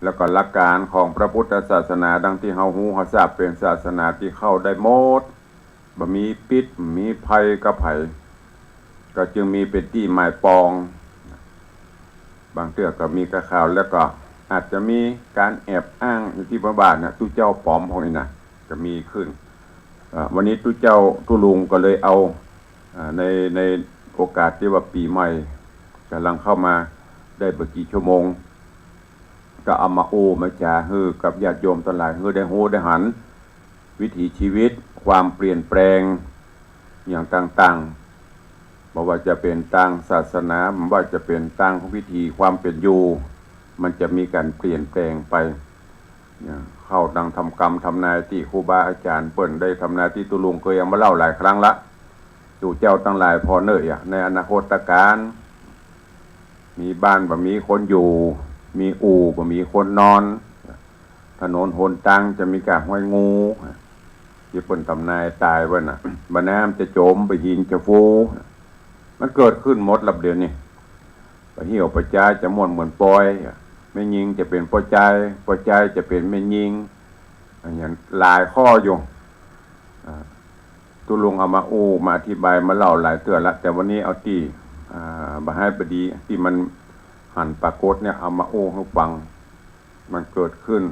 แล้วก็หลักก๋านของพระพุทธศาสนาดังตี้เฮาฮู้เฮาทราบเป๋นศาสนาตี้เข้าได้หมด บ่มีปิด บ่มีภัยกับใผ ก็จึงมีเป๋นตี้หมายปอง บางเตื้อก็มีกาข่าว แล้วก็อาจจะมีก๋านแอบอ้างอยู่ตี้บ้านๆ เนี่ย ตุ๊เจ้าป๋อมพวกนี้นะ ก็มีขึ้น เอ่อ วันนี้ตุ๊เจ้าตุ๊ลุงก็เลยเอา เอ่อ ใน ในโอกาสตี้ว่าปี๋ใหม่ก๋ำลังเข้ามาได้บ่กี่ชั่วโมง ก็เอามาอู้มาจ๋าหื้อกับญาติโยมตังหลาย หื้อได้ฮู้ได้หันวิถีชีวิต ความเปลี่ยนแปลงอย่างต่างๆ บ่ว่าจะเป๋นตางศาสนา บ่ว่าจะเป๋นตางวิถีความเป๋นอยู่ มันจะมีก๋านเปลี่ยนแปลงไป เนี่ย เข้าดังทำกำทำนายตี้ครูบาอาจ๋ารย์เปิ้นได้ทำนายตี้ตุ๊ลุงเกยเอามาเล่าหลายครั้งละ ตุ๊เจ้าตังหลายผ่อเน่ออะ ในอนาคตกาล มีบ้านบ่มีคนอยู่ มีอู่บ่มีคนนอน ถนนหนตางจะมีก้าห้อยงู ตี้เปิ้นทำนายต๋ายไว้น่ะ บ่าน้ำจะจ๋ม บ่าหินจะฟู มันเกิดขึ้นหมดละเดี๋ยวนี้ บ่าเหี่ยวบ่าจายจะม่วนเหมือนปอย แม่ญิงจะเป๋นป้อจาย ป้อจายจะเป๋นแม่ญิง อะหยังหลายข้ออยู่ อ่า ตุ๊ลุงเอามาอู้มาอธิบายมาเล่าหลายเตื้อละ แต่วันนี้เอาตี้ อ่า บ่าฮ้ายบ่าดีตี้มันหันปรากฏเนี่ย เอามาอู้หื้อฟัง มันเกิดขึ้น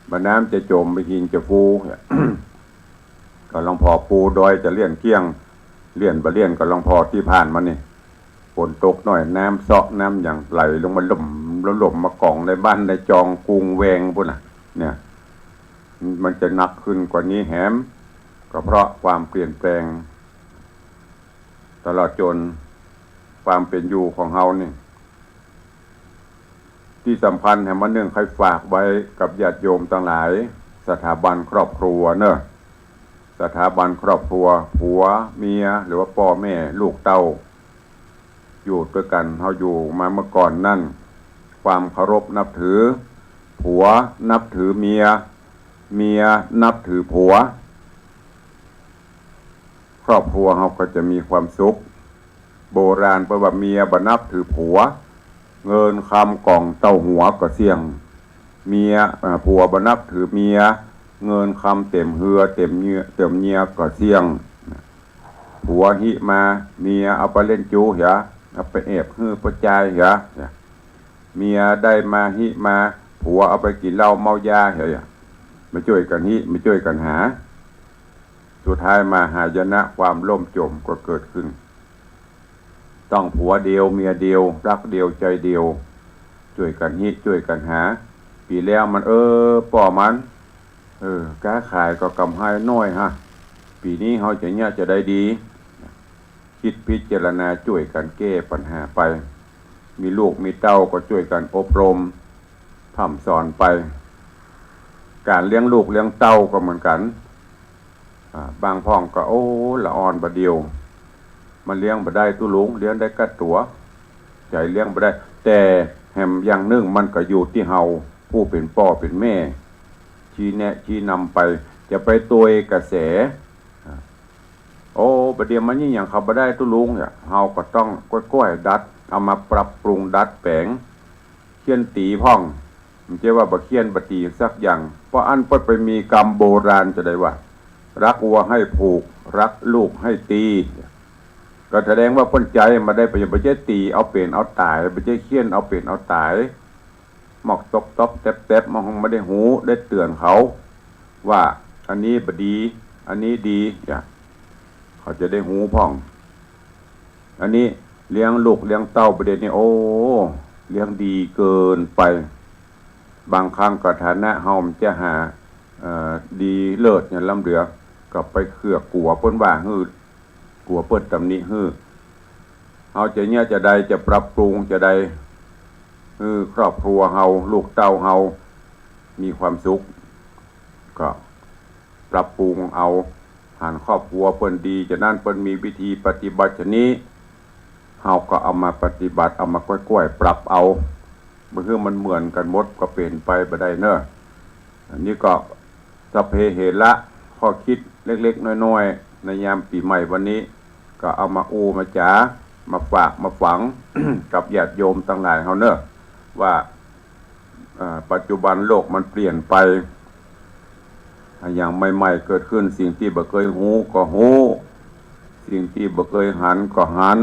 บ่าน้ำจะจ๋ม บ่าหินจะฟู ก็หลวงพ่อปู่ดอยจะเลี้ยนเกี้ยง เลี้ยนบ่เลี้ยนก็หลวงพ่อตี้ผ่านมานี่ ฝนตกหน่อยน้ำเซาะน้ำหยังไหลลงมาล่ม แล้วล่มมาก่องในบ้านในจองกุงแวงปู้นน่ะ เนี่ย มันจะหนักขึ้นกว่านี้แหม ก็เพราะความเปลี่ยนแปลง ตลอดจ๋นความเป๋นอยู่ของเฮานี่ ตี้สำคัญแหม อันนึ่งใค่ฝากไว้กับญาติโยมตังหลาย สถาบันครอบครัวเน่อ สถาบันครอบครัว ผัวเมีย หรือว่าป้อแม่ลูกเต้า อยู่ตวยกั๋น เฮาอยู่มาเมื่อก่อนนั้น ความเคารพนับถือ ผัวนับถือเมีย เมียนับถือผัว ครอบครัวเฮาก็จะมีความสุข โบราณเปิ้นว่าเมียบ่นับถือผัว เงินคำก่องเต้าหัวก็เสี้ยง เมีย เอ่อ ผัวบ่นับถือเมีย เงินคำเต็มเฮือเต็มเยีย เต็มเยียก็เสี้ยง ผัวหิมา เมียเอาไปเล่นจู๊เหีย เอาไปแอบหื้อป้อจายเหีย เมียได้มาหิมา ผัวเอาไปกิ๋นเหล้าเมายาเหีย บ่จ้วยกั๋นหิ บ่จ้วยกั๋นหา สุดท้ายมาหายนะ ความล่มจ๋มก็เกิดขึ้น ต้องผัวเดียวเมียเดียว รักเดียวใจเดียว จ้วยกั๋นหิจ้วยกั๋นหา ปี๋แล้วมัน เออ ป้อมัน เออ ก๊าขายก็ก๋ำไรน้อยฮะ ปี๋นี้เฮาจะเยียะจะใดดี กึ๊ดพิจารณาจ้วยกั๋นแก้ปัญหาไป มีลูกมีเต้าก็จ้วยกั๋นอบรม พร่ำสอนไป ก๋านเลี้ยงลูกเลี้ยงเต้าก็เหมือนกั๋น อ่า บางพ่องก็ โอ้ ละอ่อนบ่าเดี่ยว มันเลี้ยงบ่ได้ตุ๊ลุง เลี้ยงได้ก้าตั๋ว ใจ๋เลี้ยงบ่ได้ แต่แหมอย่างนึ่งมันก็อยู่ตี้เฮาผู้เป๋นป้อเป๋นแม่ ชี้แนะชี้นำไป จะไปตวยกระแส อ่า โอ้ บ่าเดี่ยวมันยิ่งหยังเขาบ่ได้ตุ๊ลุงเนี่ย เฮาก็ต้องก้อยๆ ดัด เอามาปรับปรุงดัดแป๋ง เฆี่ยนตี๋พ่อง บ่ใจ้ว่าบ่เฆี่ยนบ่ตี๋สักอย่าง เพราะอั้นเปิ้นไปมีกำโบราณจะใดว่า รักวัวให้ผูก รักลูกให้ตี ก็แสดงว่าเปิ้นใจ๊มาได้ บ่ใจ้ตี๋เอาเป๋นเอาต๋าย บ่ใจ้เฆี่ยนเอาเป๋นเอาต๋าย หมอกตบๆ แต๊บๆ มันคงบ่ได้ฮู้ ได้เตื๋อนเขา ว่าอันนี้บ่ดี อันนี้ดี เนี่ย เขาจะได้ฮู้พ่อง อันนี้เลี้ยงลูกเลี้ยงเต้าไปเดี๋ยวนี้ โอ้ เลี้ยงดีเกินไป บางครั้งก็ฐานะเฮามันจะหา เอ่อ ดีเลิศอย่างล้ำเหลือ ก็ไปเกื้อกั๋วเปิ้นว่าหื้อ กั๋วเปิ้นตำหนิหื้อ เฮาจะเยียะจะใด จะปรับปรุงจะใด หื้อครอบครัวเฮา ลูกเต้าเฮา มีความสุข ก็ปรับปรุงเอา หันครอบครัวเปิ้นดี ฉะนั้นเปิ้นมีวิธีปฏิบัติชะนี้ เฮาก็เอามาปฏิบัติ เอามาก้อยๆ ปรับเอา บ่หื้อมันเหมือนกั๋นหมดก็เป๋นไปบ่ได้เนาะ อันนี้ก็สัพเพเหระ ข้อคิดเล็กๆ น้อยๆ ในยามปี๋ใหม่วันนี้ ก็เอามาอู้มาจ๋า มาฝากมาฝัง กับญาติโยมตังหลายเฮาเนาะ ว่า อ่า ปัจจุบันโลกมันเปลี่ยนไป อะหยังใหม่ๆ เกิดขึ้น สิ่งตี้บ่เกยฮู้ก็ฮู้ สิ่งตี้บ่เกยหันก็หัน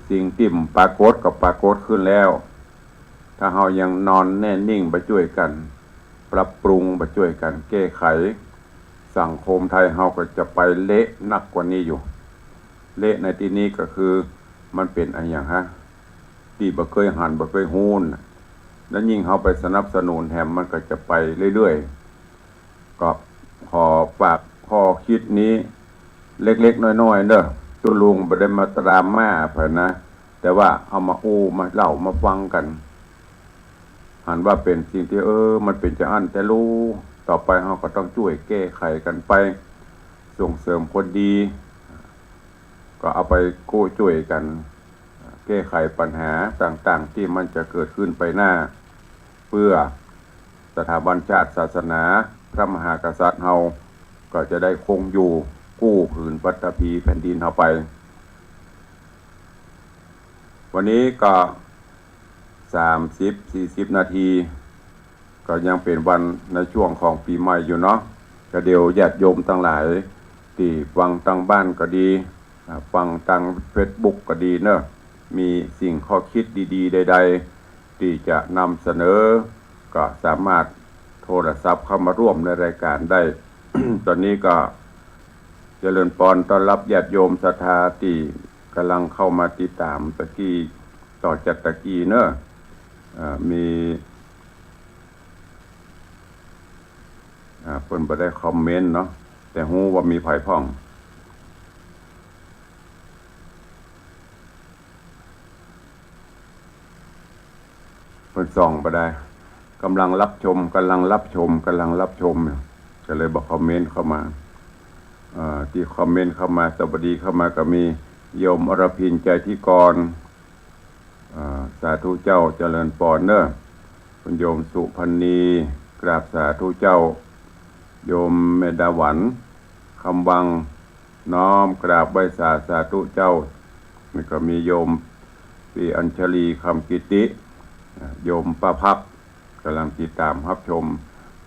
สิ่งตี้บ่ปรากฏก็ปรากฏขึ้นแล้ว ถ้าเฮายังนอนแน่นิ่งบ่จ้วยกั๋นปรับปรุง บ่จ้วยกั๋นแก้ไข สังคมไทยเฮาก็จะไปเละนักกว่านี้อยู่ เละในตี้นี้ก็คือมันเป๋นอะหยังฮะ ตี้บ่เกยหันบ่เกยฮู้น่ะ แล้วยิ่งเฮาไปสนับสนุนแถมมันก็จะไปเรื่อยๆ ก็ขอฝากข้อคิดนี้เล็กๆ น้อยๆ เนาะ ตุ๊ลุงบ่ได้มาดราม่าไผนะ แต่ว่าเอามาอู้มาเล่ามาฟังกั๋น หันว่าเป๋นสิ่งตี้ เออ มันเป๋นจาอั้นแต๊ลู ต่อไปเฮาก็ต้องจ้วยแก้ไขกั๋นไป ส่งเสริมคนดี ก็เอาไปกู้จ้วยกั๋น แก้ไขปัญหาต่างๆ ตี้มันจะเกิดขึ้นไปหน้า เปื้อสถาบันชาติศาสนา พระมหากษัตริย์เฮา ก็จะได้คงอยู่กู้ผืนปฐพีแผ่นดินเฮาไป วันนี้ก็สามสิบ สี่สิบนาที ก็ยังเป๋นวันในช่วงของปี๋ใหม่อยู่เนาะ ก็เดี๋ยวญาติโยมตังหลายตี้ฟังตางบ้านก็ดี อ่า ฟังตางเฟซบุ๊กก็ดีเนาะ มีสิ่งข้อคิดดีๆ ใดๆ ตี้จะนำเสนอ ก็สามารถโทรศัพท์เข้ามาร่วมในรายการได้ ตอนนี้ก็เจริญปอนต้อนรับญาติโยมศรัทธาตี้ก่ำลังเข้ามาติดต๋ามตะกี้ ต่อจากตะกี้เนาะ อ่า มี อ่า เปิ้นบ่ได้คอมเมนต์เนาะ แต่ฮู้ว่ามีใผพ่อง เปิ้นส่องบ่ได้ ก่ำลังรับชม ก่ำลังรับชม ก่ำลังรับชมอยู่ ก็เลยบ่คอมเมนต์เข้ามา เอ่อ ตี้คอมเมนต์เข้ามา สวัสดีเข้ามาก็มีโยมอรพิน ใจธิกร อ่า สาธุเจ้า เจริญปอนเนาะ คุณโยมสุพรรณี กราบสาธุเจ้า โยมแม่ดาหวัน คำวัง น้อมกราบไหว้สา สาธุเจ้า แล้วก็มีโยมปี้อัญชลี คำกิติ อ่า โยมป้าพัก ก่ำลังติดต๋ามฮับชม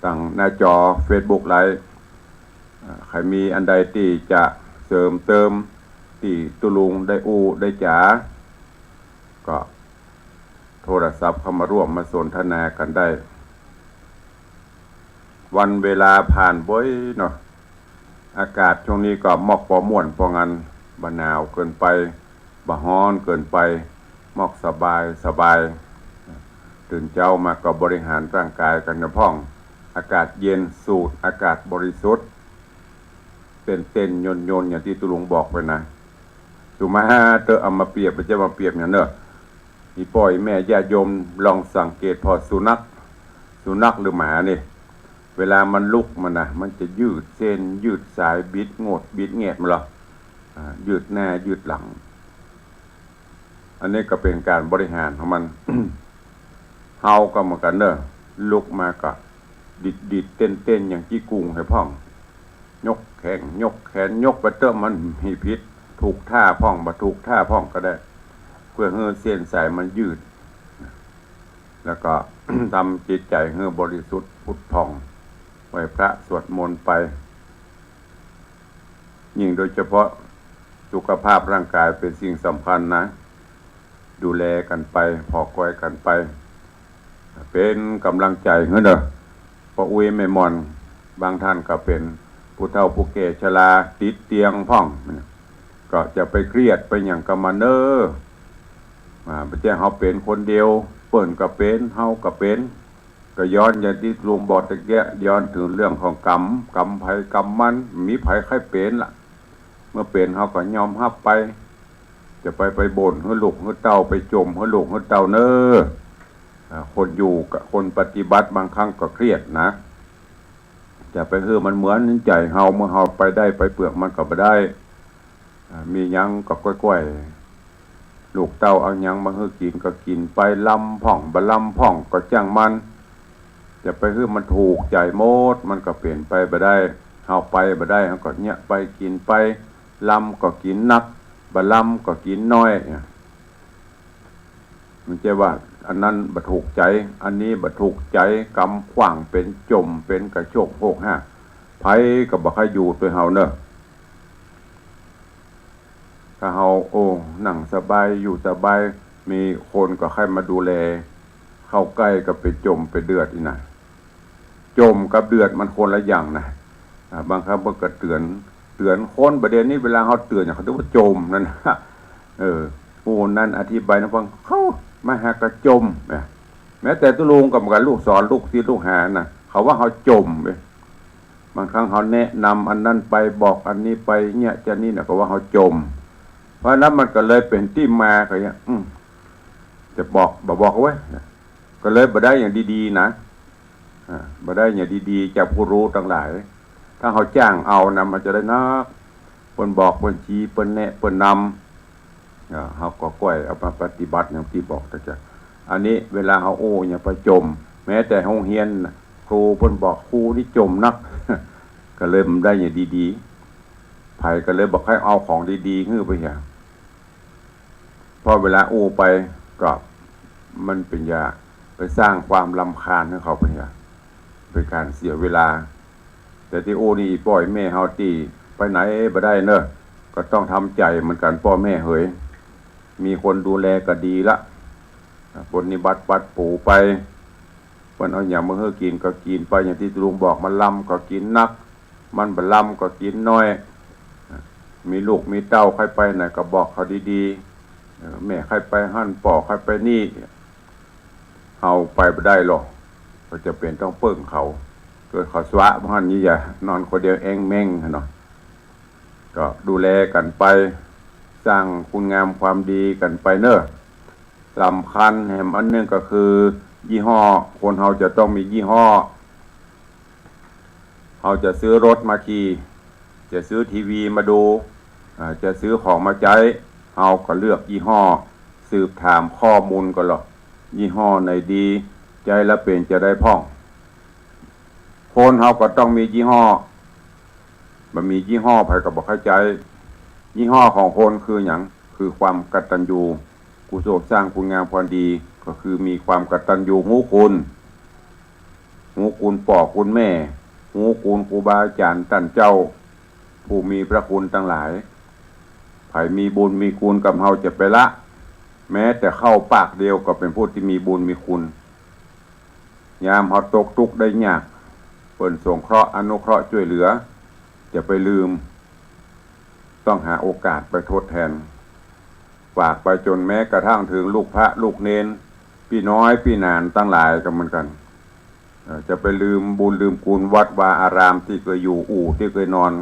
ตางหน้าจอเฟซบุ๊กไลฟ์ อ่า ใผมีอันใดตี้จะเสริมเติม ตี้ตุ๊ลุงได้อู้ได้จ๋า ก็โทรศัพท์เข้ามาร่วมมาสนทนากั๋นได้ วันเวลาผ่านบ่อยเนาะ อากาศช่วงนี้ก็มอกปอม่วน เพราะงั้นบ่หนาวเกินไป บ่ฮ้อนเกินไป มอกสบายสบาย ตื่นเจ๊ามาก็บริหารร่างกายกั๋นนะพ่อง อากาศเย็นสูดอากาศบริสุทธิ์ เต้นๆ โยนๆ อย่างตี้ตุ๊ลุงบอกไปนะ สุมาเต๊อะ เอามาเปรียบ บ่ใจ้มาเปรียบหยังเนาะ อี่ป้ออี่แม่ญาติโยมลองสังเกตผ่อสุนัข สุนัขหรือหมานี่ เวลามันลุกมานะ มันจะยืดเส้นยืดสาย บิดโงดบิดแงดมาลอ อ่า ยืดหน้ายืดหลัง อันนี้ก็เป๋นก๋านบริหารของมัน เฮาก็เหมือนกั๋นเนาะ ลุกมาก็ดิดๆ เต้นๆ อย่างจี้กุ่งหื้อพ่อง ยกแข้งยกแขน ยกไปเต๊อะ มันมีผิด ถูกท่าพ่อง บ่ถูกท่าพ่องก็ได้ เพื่อหื้อเส้นสายมันยืด แล้วก็ ทำจิตใจ๋หื้อบริสุทธิ์ผุดผ่อง ไหว้พระสวดมนต์ไป ยิ่งโดยเฉพาะสุขภาพร่างกายเป๋นสิ่งสำคัญนะ ดูแลกั๋นไป ผ่อคอยกั๋นไป เป๋นก๋ำลังใจ๋หื้อเนาะ ป้ออุ๊ยแม่หม่อน บางท่านก็เป๋นผู้เฒ่าผู้แก่ชราติดเตียงพ่อง ก็จะไปเครียดไปหยังกับมันเน่อ อ่า บ่ใจ้เฮาเป๋นคนเดียว เปิ้นก็เป๋น เฮาก็เป๋น ก็ย้อนอย่างตี้ลุงบอกตะเกียะ ย้อนเถิงเรื่องของกรรม กรรมใผกรรมมัน บ่มีใผใค่เป๋นละ เมื่อเป๋นเฮาก็ยอมฮับไป จะไป ไปบ่นหื้อลูกหื้อเต้า ไปจ่มหื้อลูกหื้อเต้าเน่อ อ่า คนอยู่กับคนปฏิบัติบางครั้งก็เครียดนะ จะไปหื้อมันเหมือนใจ๋เฮา เมื่อเฮาไปได้ไปเปื้องมันก็บ่ได้ อ่า มีหยังก็ก้อยๆ ลูกเต้าเอาหยังมาหื้อกิ๋นก็กิ๋นไป ลำพ่องบ่ลำพ่องก็จ้างมัน จะไปหื้อมันถูกใจ๋หมด มันก็เป๋นไปบ่ได้ เฮาไปบ่ได้ เฮาก็เยียะไปกิ๋นไป ลำก็กิ๋นนัก บ่ลำก็กิ๋นน้อย มันจะว่าอันนั้นบ่ถูกใจ๋ อันนี้บ่ถูกใจ๋ กำขว้างเป๋นจ่ม เป๋นกระโชกโฮกฮาก ใผก็บ่ใค่อยู่ตวยเฮาเน่อ ถ้าเฮา โอ้ นั่งสบาย อยู่สบาย มีคนก็ใค่มาดูแล เข้าใก้ก็ไปจ่มไปเดือดอี้นะ จ่มกับเดือดมันคนละอย่างนะ อ่า บางครั้งเปิ้นก็เตื๋อน เตื๋อนคน บ่าเดี่ยวนี้เวลาเฮาเตื๋อนเนี่ย เขาเรียกว่าจ่มนั่นนะ เออ หมู่นั้นอธิบายนะ ฟัง เขามาหากระจ่มนะ แม้แต่ตุ๊ลุงก็เหมือนกั๋น ลูกสอนลูกศิษย์ลูกหานะ เขาว่าเฮาจ่มเว้ย บางครั้งเฮาแนะนำอันนั้นไป บอกอันนี้ไป เยียะจะนี่นะ ก็ว่าเฮาจ่ม เพราะนั้นมันก็เลยเป๋นตี้มาก็อย่าง อืม จะบอก บ่บอกเว้ย ก็เลยบ่ได้อย่างดีๆ นะ อ่า บ่ได้อย่างดีๆ จากผู้ฮู้ตังหลาย ถ้าเฮาจ้างเอานะ มันจะได้นัก เปิ้นบอก เปิ้นชี้ เปิ้นแนะ เปิ้นนำ อ่า เฮาก็ก้อยเอามาปฏิบัติอย่างตี้บอกตะเกียะ อันนี้เวลาเฮาอู้อย่าไปจ่ม แม้แต่โฮงเฮียนน่ะ ครูเปิ้นบอก ครูนี่จ่มนัก ก็เลยบ่ได้อย่างดีๆ ใผก็เลยบ่ใค่เอาของดีๆ หื้อไปเหีย เพราะเวลาอู้ไปก็มันเป๋นจะไปสร้างความรำคาญหื้อเขาไปเหีย เป๋นก๋านเสียเวลา แต่ตี้อู้นี่ป้อแม่เฮาตี้ไปไหนบ่ได้เน่อ ก็ต้องทำใจ๋เหมือนกั๋น ป้อแม่เหย มีคนดูแลก็ดีละ ปรนนิบัติปัดปู๋ไป เปิ้นเอาหยังมาหื้อกิ๋นก็กิ๋นไป อย่างตี้ตุ๊ลุงบอก มันลำก็กิ๋นนัก มันบ่ลำก็กิ๋นน้อย มีลูกมีเต้าใค่ไปไหนก็บอกเขาดีๆ เออ แม่ใค่ไปหั้น ป้อใค่ไปนี่ เฮาไปบ่ได้หรอก ก็จะเป๋นต้องเปิ้งเขา เกิดเขาสวะบ่หั้นนี่ อย่านอนคนเดียวแอ้งแม้งหั้นเนาะ ก็ดูแลกั๋นไป สร้างคุณงามความดีกั๋นไปเน่อ สำคัญแหมอันนึ่งก็คือยี่ห้อ คนเฮาจะต้องมียี่ห้อ เฮาจะซื้อรถมาขี่ จะซื้อทีวีมาดู อ่า จะซื้อของมาใจ๊ เฮาก็เลือกยี่ห้อ สืบถามข้อมูลก่อนลอ ยี่ห้อไหนดี ใจ๊แล้วเป๋นจะได้พ่อง คนเฮาก็ต้องมียี่ห้อ บ่มียี่ห้อใผก็บ่ใค่ใจ๊ ยี่ห้อของคนคือหยัง คือความกตัญญู กุศลสร้างคุณงามความดี ก็คือมีความกตัญญูฮู้คุณ ฮู้คุณป้อคุณแม่ ฮู้คุณครูบาอาจ๋ารย์ต้านเจ้า ผู้มีพระคุณตังหลาย ใผมีบุญมีคุณกับเฮาจะไปละ แม้แต่ข้าวปากเดียวก็เป๋นผู้ตี้มีบุญมีคุณ ยามเฮาตกตุ๊กข์ได้ยาก เปิ้นสงเคราะห์อนุเคราะห์จ้วยเหลือ จะไปลืม ต้องหาโอกาสไปทดแทน ฝากไปจ๋นแม้กระทั่งเถิงลูกพระลูกเณร ปี้น้อยปี้หนานตังหลายก็เหมือนกั๋น เอ่อ จะไปลืมบุญลืมคุณวัดวาอารามตี้เกยอยู่ อู่ตี้เกยนอน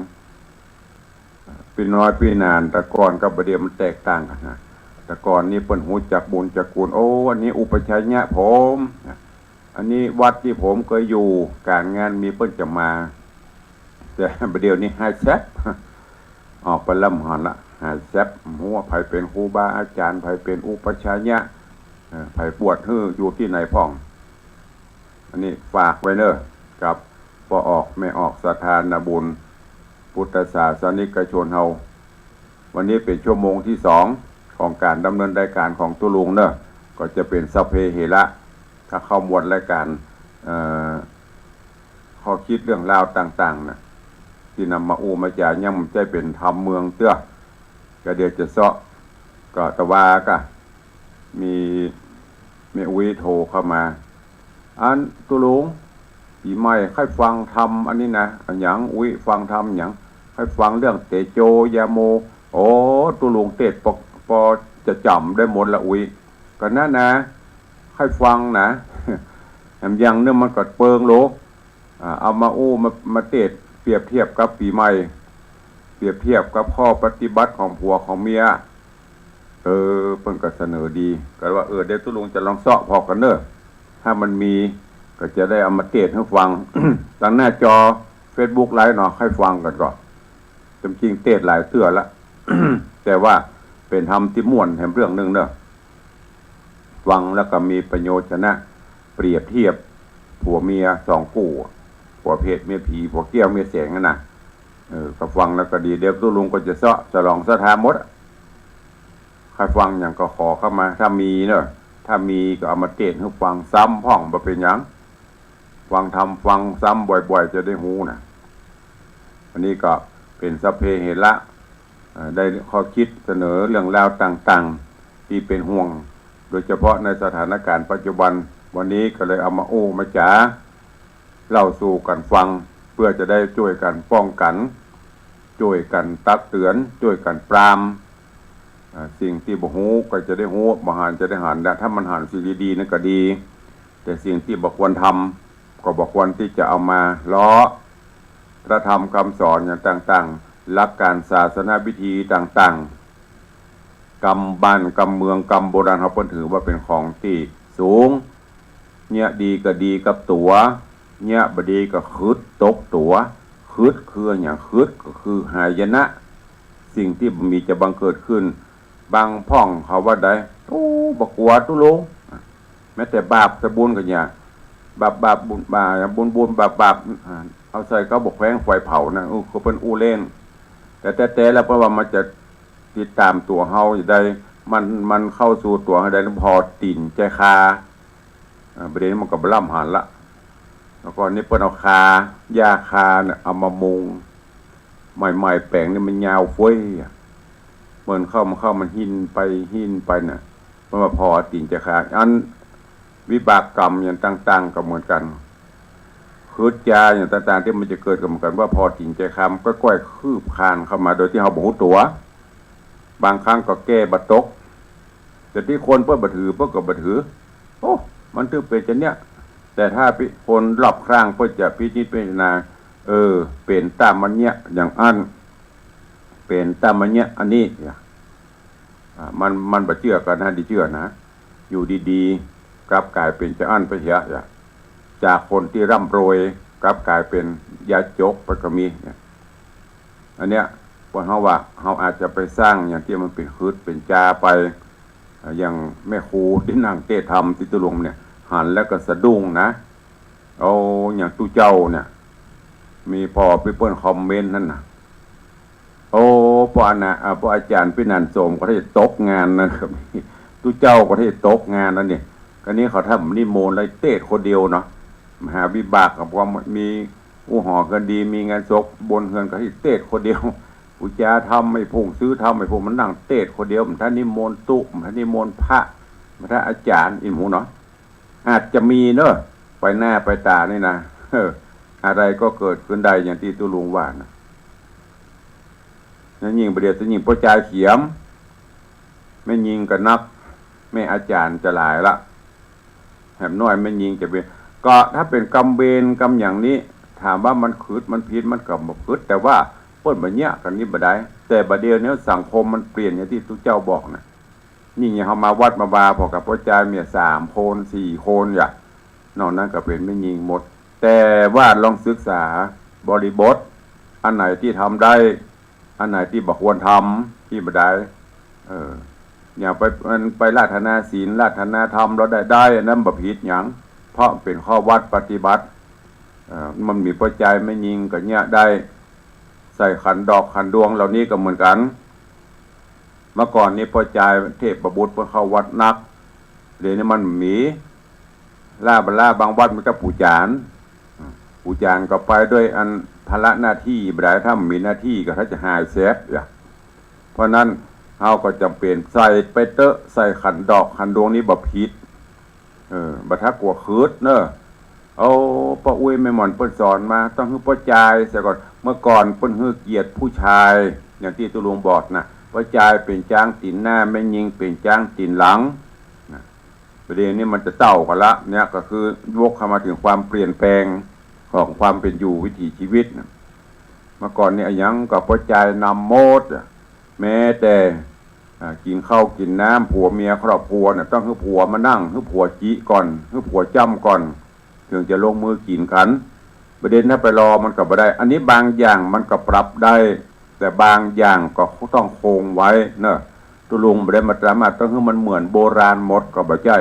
ปี้น้อยปี้หนานแต่ก่อนกับบ่าเดี่ยวมันแตกต่างกั๋นนะ แต่ก่อนนี่เปิ้นฮู้จักบุญจักคุณ โอ้ อันนี้อุปัชฌายะผม อันนี้วัดตี้ผมเกยอยู่ ก๋านงานมีเปิ้นจะมา แต่บ่าเดี่ยวนี้หายแซบ ออกไปแล้วบ่หันละ หายแซบ บ่ฮู้ว่าใผเป๋นครูบาอาจ๋ารย์ ใผเป๋นอุปัชฌายะ เอ่อ ใผบวชหื้ออยู่ตี้ไหนพ่อง อันนี้ฝากไว้เน่อ กับป้อออกแม่ออกศรัทธานาบุญ พุทธศาสนิกชนเฮา วันนี้เป๋นชั่วโมงตี้สองของก๋านดำเนินรายก๋านของตุ๊ลุงเน่อ ก็จะเป๋นสัพเพเหระ ถ้าเข้าหมวดรายก๋าน เอ่อ ข้อคิดเรื่องราวต่างๆ น่ะ ตี้นำมาอู้มาจ๋า ยังบ่ใจ้เป๋นธรรมเมืองเตื้อ ก็เดี๋ยวจะเซาะ ก็ตะวาก็ มีแม่อุ๊ยโทรเข้ามา อันตุ๊ลุง ปี๋ใหม่ใค่ฟังธรรมอันนี้นะ อะหยังอุ๊ย ฟังธรรมหยัง ใค่ฟังเรื่องเตโจยาโม โอ้ ตุ๊ลุงเตสน์ปอ ปอจะจ๋ำได้หมดละอุ๊ย ก็นั้นนะ ใค่ฟังนะ แหมอย่างนึ่งมันก็เปิงโล อ่า เอามาอู้ มา มาเตสน์เปรียบเทียบกับปี๋ใหม่ เปรียบเทียบกับข้อปฏิบัติของผัวของเมีย เออ เปิ้นก็เสนอดี ก็ว่า เออ เดี๋ยวตุ๊ลุงจะลองเซาะผ่อกั๋นเน่อ ถ้ามันมีก็จะได้เอามาเตสน์หื้อฟัง ตางหน้าจอเฟซบุ๊กไลฟ์เนาะ ใค่ฟังกั๋นก่อ จำจริงเตสน์หลายเตื้อละ แต่ว่าเป๋นธรรมตี้ม่วนแหมเรื่องนึ่งเน่อ ฟังแล้วก็มีประโยชน์นะ เปรียบเทียบผัวเมียสองกู้ ผัวเพชรเมียผี ผัวแก้วเมียแสงนั่นนะ เออ ก็ฟังแล้วก็ดี เดี๋ยวตุ๊ลุงก็จะเซาะสลองศรัทธาหมด ใค่ฟังหยังก็ขอเข้ามา ถ้ามีเน่อ ถ้ามีก็เอามาเตสน์หื้อฟังซ้ำพ่อง บ่เป๋นหยัง ฟังธรรมฟังซ้ำบ่อยๆ จะได้ฮู้นะ อันนี้ก็เป๋นสัพเพเหระ เอ่อ ได้ข้อคิดเสนอเรื่องราวต่างๆ ตี้เป๋นห่วง โดยเฉพาะในสถานการณ์ปัจจุบัน วันนี้ก็เลยเอามาอู้มาจ๋า เล่าสู่กั๋นฟัง เปื้อจะได้จ้วยกั๋นป้องกั๋น จ้วยกั๋นตักเตือน จ้วยกั๋นปราม อ่า สิ่งตี้บ่ฮู้ก็จะได้ฮู้ บ่หันจะได้หันนะ ถ้ามันหันสิ่งดีๆ นั่นก็ดี แต่สิ่งตี้บ่ควรทำ ก็บ่ควรตี้จะเอามาเล้อ พระธรรมคำสอนอย่างต่างๆ หลักการศาสนวิธีต่างๆ กำบ้านกำเมืองกำโบราณเฮาเปิ้นถือว่าเป๋นของตี้สูง เยียะดีก็ดีกับตั๋ว เยียะบ่ดีก็ขึดตกตั๋ว ขึดคือหยัง ขึดก็คือหายนะ สิ่งตี้บ่มีจะบังเกิดขึ้น บางพ่องเขาว่าใด โอ้ บ่กั๋วตุ๊ลุง แม้แต่บาปแต่บุญก็อย่า บาปบาปบุญ บาปบุญบุญบาปบาป อ่า เอาใส่กระบอกแขวนไฟเผานะ เออ ก็เปิ้นอู้เล่น แต่แต๊ๆ แล้วเปิ้นว่ามันจะติดต๋ามตั๋วเฮาจะได้ มัน มันเข้าสู่ตั๋วเฮาได้ ผ่อตี๋นใจ๋คา อ่า ประเด็นนี้มันก็บ่ล้ำหันละ แล้วก็นี่เปิ้นเอาคา หญ้าคาเนี่ยเอามามุง ใหม่ๆ แป๋งนี่มันยาวเฟ้ยอะ เปิ้นเข้ามาเข้ามันหิ้นไปหิ้นไปน่ะ เปิ้นว่าผ่อตี๋นใจ๋คา อันวิบากกรรมอย่างต่างๆ ก็เหมือนกั๋น ขึดจ๋าอย่างต่างๆ ตี้มันจะเกิดก็เหมือนกั๋น ว่าผ่อตี๋นใจ๋คา มันก้อยๆ คืบคลานเข้ามาโดยตี้เฮาบ่ฮู้ตั๋ว บางครั้งก็แก้บ่ตก แต่ตี้คนเปิ้นบ่ถือ เปิ้นก็บ่ถือ โอ้ มันถึงเป๋นจะเนี้ย แต่ถ้าพิ คนรอบข้างเปิ้นจะพินิจพิจารณา เออ เป๋นต๋ามมันเนี้ยอย่างอั้น เป๋นต๋ามมันเนี้ยอันนี้ อ่า มัน มันบ่เจื้อก็น่าดีเจื้อนะ อยู่ดีๆ กลับก๋ายเป๋นจะอั้นไปเหีย จากคนตี้ร่ำรวยกลับก๋ายเป๋นยากจนไปก็มีเนี่ย อันเนี้ย พวกเฮาว่า เฮาอาจจะไปสร้างอย่างตี้มันเป๋นขึดเป๋นจ๋าไป อ่า อย่างแม่ครูตี้นั่งเตสน์ธรรมตี้ตุ๊ลุงเนี่ย หันแล้วก็สะดุ้งนะ เอา อย่างตุ๊เจ้าเนี่ย มีผ่อปี้เปิ้นคอมเมนต์นั่นน่ะ โอ้ ป้ออันน่ะ อ่า ป้ออาจ๋ารย์ปี้นันโสมก็ได้ตกงานนะครับ ตุ๊เจ้าก็ได้ตกงานแล้วเนี่ย ก็นี้เขาทำนิมนต์ได้เตสน์คนเดียวเนาะ มหาวิบากกับความมี อู้หอก็ดี มีงานศพบนเฮือนก็ได้เตสน์คนเดียว ปู๋จาธรรมไม่พุ่ง ซื้อธรรมไม่พุ่ง มันนั่งเตสน์คนเดียว มันทันนิมนต์ตุ๊ มันทันนิมนต์พระ มันทันอาจ๋ารย์ อิหมูเนาะ อาจจะมีเนอะ ไปหน้าไปต๋านี่นะ เออ อะไรก็เกิดขึ้นได้อย่างตี้ตุ๊ลุงว่านะ นั้นยิ่งบ่าเดี่ยวตี้ยิ่งป้อจายเขียม แม่ญิงก็นับ แม่อาจ๋ารย์จะหลายละ แหมน้อยแม่ญิงจะเป๋น ก็ถ้าเป๋นกรรมเวรกรรมอย่างนี้ ถามว่ามันขึดมันผิด มันก็บ่ขึด แต่ว่าเปิ้นบ่เยียะกั๋นนี่บ่ได้ แต่บ่าเดี่ยวนี้สังคมมันเปลี่ยนอย่างตี้ตุ๊เจ้าบอกน่ะ ยิ่งอย่างเฮามาวัดมาวา พอกับป้อจายเมียสามคนสี่คนอย่า นอกนั้นก็เป๋นแม่ญิงหมด แต่ว่าลองศึกษาบริบท อันไหนตี้ทำได้ อันไหนตี้บ่ควรทำ ตี้บ่ได้ เออ อย่างไป มันไปราธนาศีล ราธนาธรรม ลาวได้ ได้ อันนั้นบ่ผิดหยัง เพราะเป๋นข้อวัดปฏิบัติ เอ่อ มันมีป้อจายแม่ญิงก็เยียะได้ ใส่ขันดอกขันดวงเหล่านี้ก็เหมือนกั๋น เมื่อก่อนนี้ป้อจายเทพบุตรเปิ้นเข้าวัดนัก เดี๋ยวนี้มันมี ล่าบ่ล่า บางวัดมันก็ปู๋จาน ปู๋จานก็ไปด้วยอันภาระหน้าตี้บ่ได้ ถ้ามีหน้าตี้ก็ถ้าจะหายแซบอย่า เพราะนั้นเฮาก็จ๋ำเป๋นใส่ไปเต๊อะ ใส่ขันดอกขันดวงนี้บ่ผิด เออ บ่ถ้ากลัวขึดเนอะ โอ้ ป้ออุ๊ยแม่หม่อนเปิ้นสอนมา ต้องหื้อป้อจายเสียก่อน เมื่อก่อนเปิ้นหื้อเกียรติผู้ชาย อย่างตี้ตุ๊ลุงบอกน่ะ ป้อจายเป๋นจ๊างตี๋นหน้า แม่ญิงเป๋นจ๊างตี๋นหลังนะ ประเด็นนี้มันจะเต้ากั๋นละ เนี่ยก็คือวกเข้ามาเถิงความเปลี่ยนแปลงของความเป๋นอยู่วิถีชีวิตนะ เมื่อก่อนนี่อะหยังก็ป้อจายนำหมดอะ แม้แต่ อ่า กิ๋นข้าวกิ๋นน้ำ ผัวเมียครอบครัวน่ะ ต้องหื้อผัวมานั่ง หื้อผัวจิก่อน หื้อผัวจ้ำก่อน เถิงจะลงมือกิ๋นกั๋น ประเด็นถ้าไปรอมันก็บ่ได้ อันนี้บางอย่างมันก็ปรับได้ แต่บางอย่างก็ต้องคงไว้เนาะ ตุ๊ลุงบ่ได้มาตรามาต้องหื้อมันเหมือนโบราณหมดก็บ่ใจ้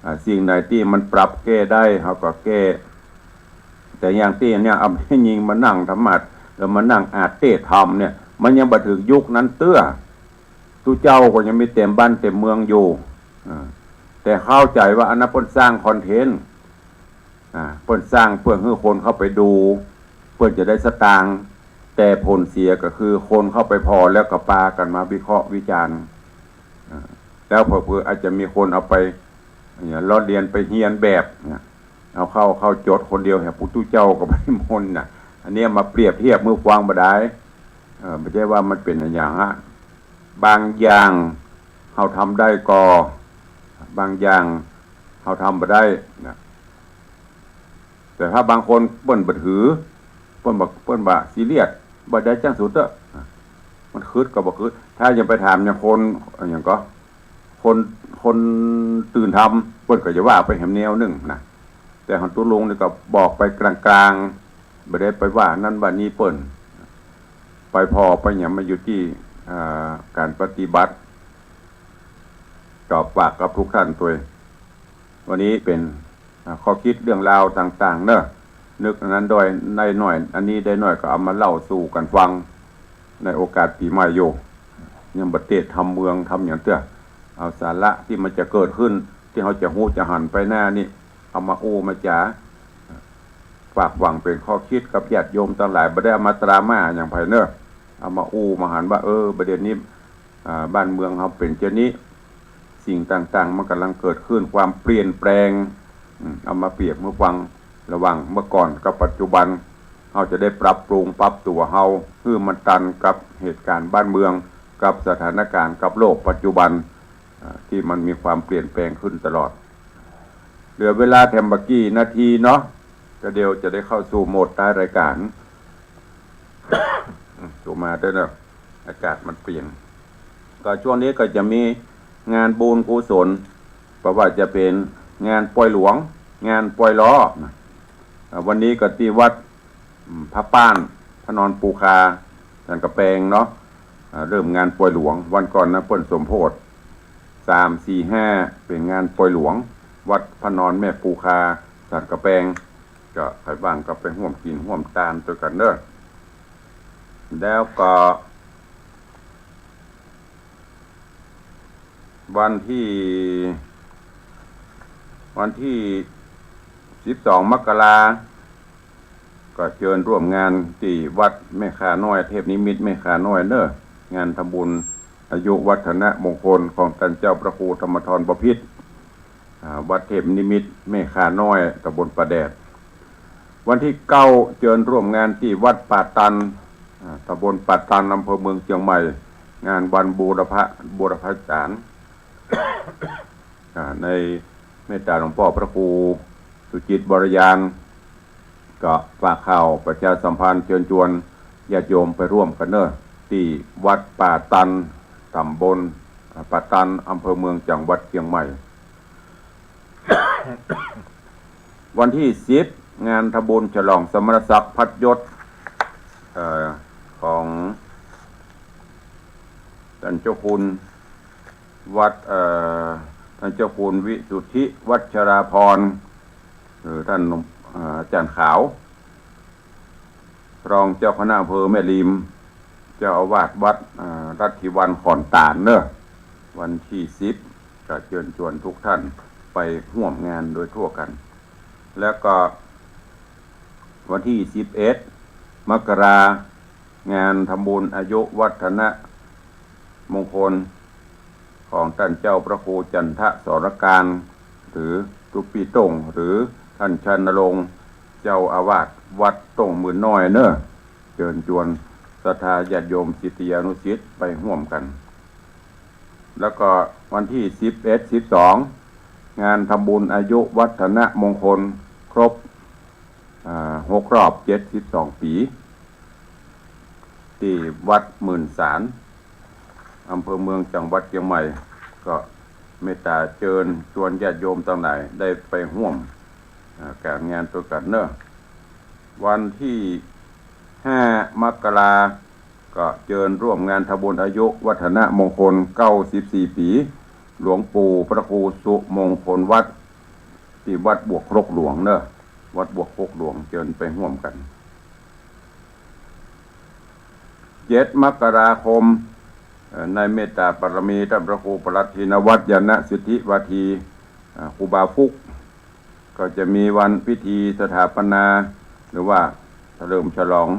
อ่า สิ่งไหนตี้มันปรับแก้ได้เฮาก็แก้ แต่อย่างตี้เนี่ย เอาแม่ญิงมานั่งธรรมาสน์ แล้วมานั่งอาเต้ธรรมเนี่ย มันยังบ่เถิงยุคนั้นเตื้อ ตุ๊เจ้าก็ยังมีเต็มบ้านเต็มเมืองอยู่ อ่า แต่เข้าใจ๋ว่าอันนั้นเปิ้นสร้างคอนเทนต์ อ่า เปิ้นสร้างเปื้อหื้อคนเข้าไปดู เปิ้นจะได้สตางค์ แต่ผลเสียก็คือคนเข้าไปผ่อแล้วก็ปากั๋นมาวิเคราะห์วิจารณ์ อ่า แล้วเผลอๆ อาจจะมีคนเอาไป เนี่ย ล้อเลียนไปเฮียนแบบเนี่ย เอาเข้า เข้าจดคนเดียวแหม ตุ๊เจ้าก็บ่ได้มนต์น่ะ อันเนี้ยมาเปรียบเทียบหื้อฟังบ่ดาย เออ บ่ใจ้ว่ามันเป๋นอะหยังอะ บางอย่างเฮาทำได้ก่อ บางอย่างเฮาทำบ่ได้นะ แต่ถ้าบางคนเปิ้นบ่ถือ เปิ้นบ่ เปิ้นบ่ซีเรียส บ่ได้จั้งสุดเต๊อะ มันคึดก็บ่คึด ถ้าจะไปถามอย่างคน อย่างก็ คน คนตื่นธรรม เปิ้นก็จะว่าไปแหมแนวนึ่งนะ แต่ของตุ๊ลุงนี่ก็บอกไปกลางๆ บ่ได้ไปว่านั้นว่านี้เปิ้น ไปผ่อไปหยังมันอยู่ตี้ อ่า ก๋านปฏิบัติ ก็ฝากกับทุกท่านตวย วันนี้เป๋น อ่า ข้อคิดเรื่องราวต่างๆ เนาะ นึกอันนั้นได้หน้อย อันนี้ได้หน้อยก็เอามาเล่าสู่กั๋นฟัง ในโอกาสปี๋ใหม่อยู่ ยังบ่เตะทำเมืองทำหยังเตื้อ เอาสาระตี้มันจะเกิดขึ้น ตี้เฮาจะฮู้จะหันไปหน้านี่ เอามาอู้มาจ๋า ฝากหวังเป๋นข้อคิดกับญาติโยมตังหลาย บ่ได้เอามาตรามาอย่างใผเนาะ เอามาอู้มาหันว่า เออ ประเด็นนี้ อ่า บ้านเมืองเฮาเป๋นเจ้านี้ สิ่งต่างๆ มันก่ำลังเกิดขึ้น ความเปลี่ยนแปลง อืม เอามาเปรียบหื้อฟัง ระหว่างเมื่อก่อนกับปัจจุบัน เฮาจะได้ปรับปรุงปรับตั๋วเฮา หื้อมันตันกับเหตุก๋ารณ์บ้านเมือง กับสถานก๋ารณ์ กับโลกปัจจุบัน อ่า ตี้มันมีความเปลี่ยนแปลงขึ้นตลอด เหลือเวลาแถมบ่กี่นาทีเนาะ ก็เดี๋ยวจะได้เข้าสู่โหมดท้ายรายก๋าน อืม โทรมาด้วยเนาะ อากาศมันเปลี่ยน ก็ช่วงนี้ก็จะมีงานบุญกุศล บ่ว่าจะเป๋นงานปล่อยหลวง งานปล่อยล้อนะ อ่า วันนี้ก็ตี้วัด อืม พระป้าน พระนอนปูคา สันก๋ำแปงเนาะ อ่า เริ่มงานปล่อยหลวง วันก่อนนะเปิ้นสมโภช สาม สี่ ห้า เป๋นงานปล่อยหลวง วัดพระนอนแม่ปูคา สันก๋ำแปง ก็ใผว่างก็ไปฮ่วมกิ๋นฮ่วมตานตวยกั๋นเนาะ แล้วก็ วันตี้ วันตี้สิบสองมกรา ก็เจิญร่วมงานตี้วัดแม่ข่าน้อย เทพนิมิตแม่ข่าน้อยเนาะ งานทำบุญอายุวัฒนมงคลของต้านเจ้าพระครูธรรมธรบพิตร อ่า วัดเทพนิมิตแม่ข่าน้อย ตำบลป่าแดด วันตี้เก้าเจิญร่วมงานตี้วัดป่าตัน อ่า ตำบลป่าตัน อำเภอเมืองเจียงใหม่ งานวันบูรพะ บูรพาจารย์ อ่า ในเมตตาหลวงป้อพระครูสุจิตวรญาณ ก็ฝากข่าวประชาสัมพันธ์เจิญจวนญาติโยมไปฮ่วมกั๋นเนาะ ตี้วัดป่าตัน ตำบล อ่า ป่าตัน อำเภอเมือง จังหวัดเจียงใหม่ วันตี้สิบ งานทำบุญฉลองสมณศักดิ์พัดยศ เอ่อ ของต้านเจ้าคุณวัด เอ่อ ต้านเจ้าคุณวิสุทธิวัชราภรณ์ หรือต้าน เอ่อ อาจ๋ารย์ขาว รองเจ้าคณะอำเภอแม่ริม เจ้าอาวาสวัด อ่า รัตถิวันขอนตาลเนาะ วันตี้สิบ ก็เจิญจวนทุกท่านไปฮ่วมงานโดยทั่วกั๋น แล้วก็วันตี้สิบเอ็ดมกรา งานทำบุญอายุวัฒนมงคลของต้านเจ้าพระครูจันทสรการ หรือตุ๊ปี้โต้ง หรือต้านชานรงค์ เจ้าอาวาสวัดโต้งหมื่นน้อยเนาะ เจิญจวน ศรัทธาญาติโยมศิษยานุศิษย์ไปฮ่วมกั๋น แล้วก็วันตี้สิบเอ็ด สิบสอง งานทำบุญอายุวัฒนมงคลครบ อ่า หกรอบ เจ็ดสิบสอง ปี๋ ตี้วัดหมื่นสาร อำเภอเมือง จังหวัดเจียงใหม่ ก็เมตต๋าเจิญจวนญาติโยมตังหลายได้ไปฮ่วม อ่า ก๋านงานตวยกั๋นเน่อ วันตี้ห้า มกรา ก็เจิญฮ่วมงานทำบุญอายุวัฒนมงคล เก้าสิบสี่ ปี๋ หลวงปู่พระครูสุมงคลวัฒน์ ตี้วัดบวกครกหลวงเน่อ วัดบวกครกหลวง เจิญไปฮ่วมกั๋น เจ็ด มกราคม เอ่อ ในเมตต๋าบารมีต้านพระครูปลัดชินวัตร ญาณสิทธิวาที อ่า ครูบาฟุก ก็จะมีวันพิธีสถาปนา หรือว่าเฉลิมฉลอง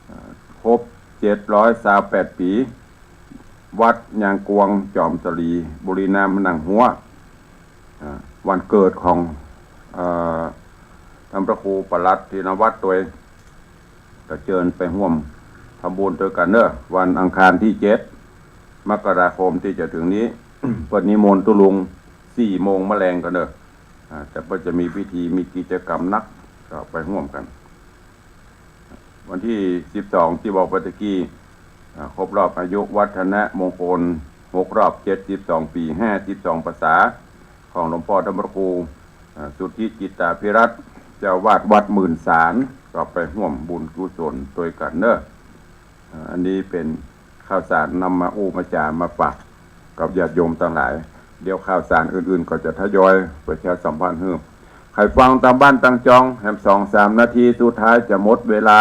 เอ่อ ครบ เจ็ดร้อยซาวแปด ปี๋ วัดยางกวง จอมสลี บุรีน้ำหนองฮัว อ่า วันเกิดของ เอ่อ ต้านพระครูปลัดชินวัตรตวย ก็เจิญไปฮ่วมทำบุญตวยกั๋นเน่อ วันอังคารตี้เจ็ด มกราคมตี้จะเถิงนี้ เปิ้นนิมนต์ตุ๊ลุง สี่โมงมะแลงก่อนเน่อ อ่า แต่เปิ้นจะมีพิธี มีกิจกรรมนัก ก็ไปฮ่วมกั๋น วันตี้สิบสอง ตี้บอกไปตะกี้ อ่า ครบรอบอายุวัฒนมงคล หกรอบ เจ็ดสิบสอง ปี๋ ห้าสิบสอง พรรษา ของหลวงป้อต้านพระครู อ่า สุทธิจิตตาภิรัตน์ เจ้าอาวาสวัดหมื่นสาร ก็ไปฮ่วมบุญกุศลตวยกั๋นเน่อ อ่า อันนี้เป๋นข่าวสารนำมาอู้มาจ๋ามาฝากกับญาติโยมตังหลาย เดี๋ยวข่าวสารอื่นๆ ก็จะทยอยประชาสัมพันธ์หื้อ ใผฟังตางบ้านตางจอง แหมสองสามนาทีสุดท้ายจะหมดเวลา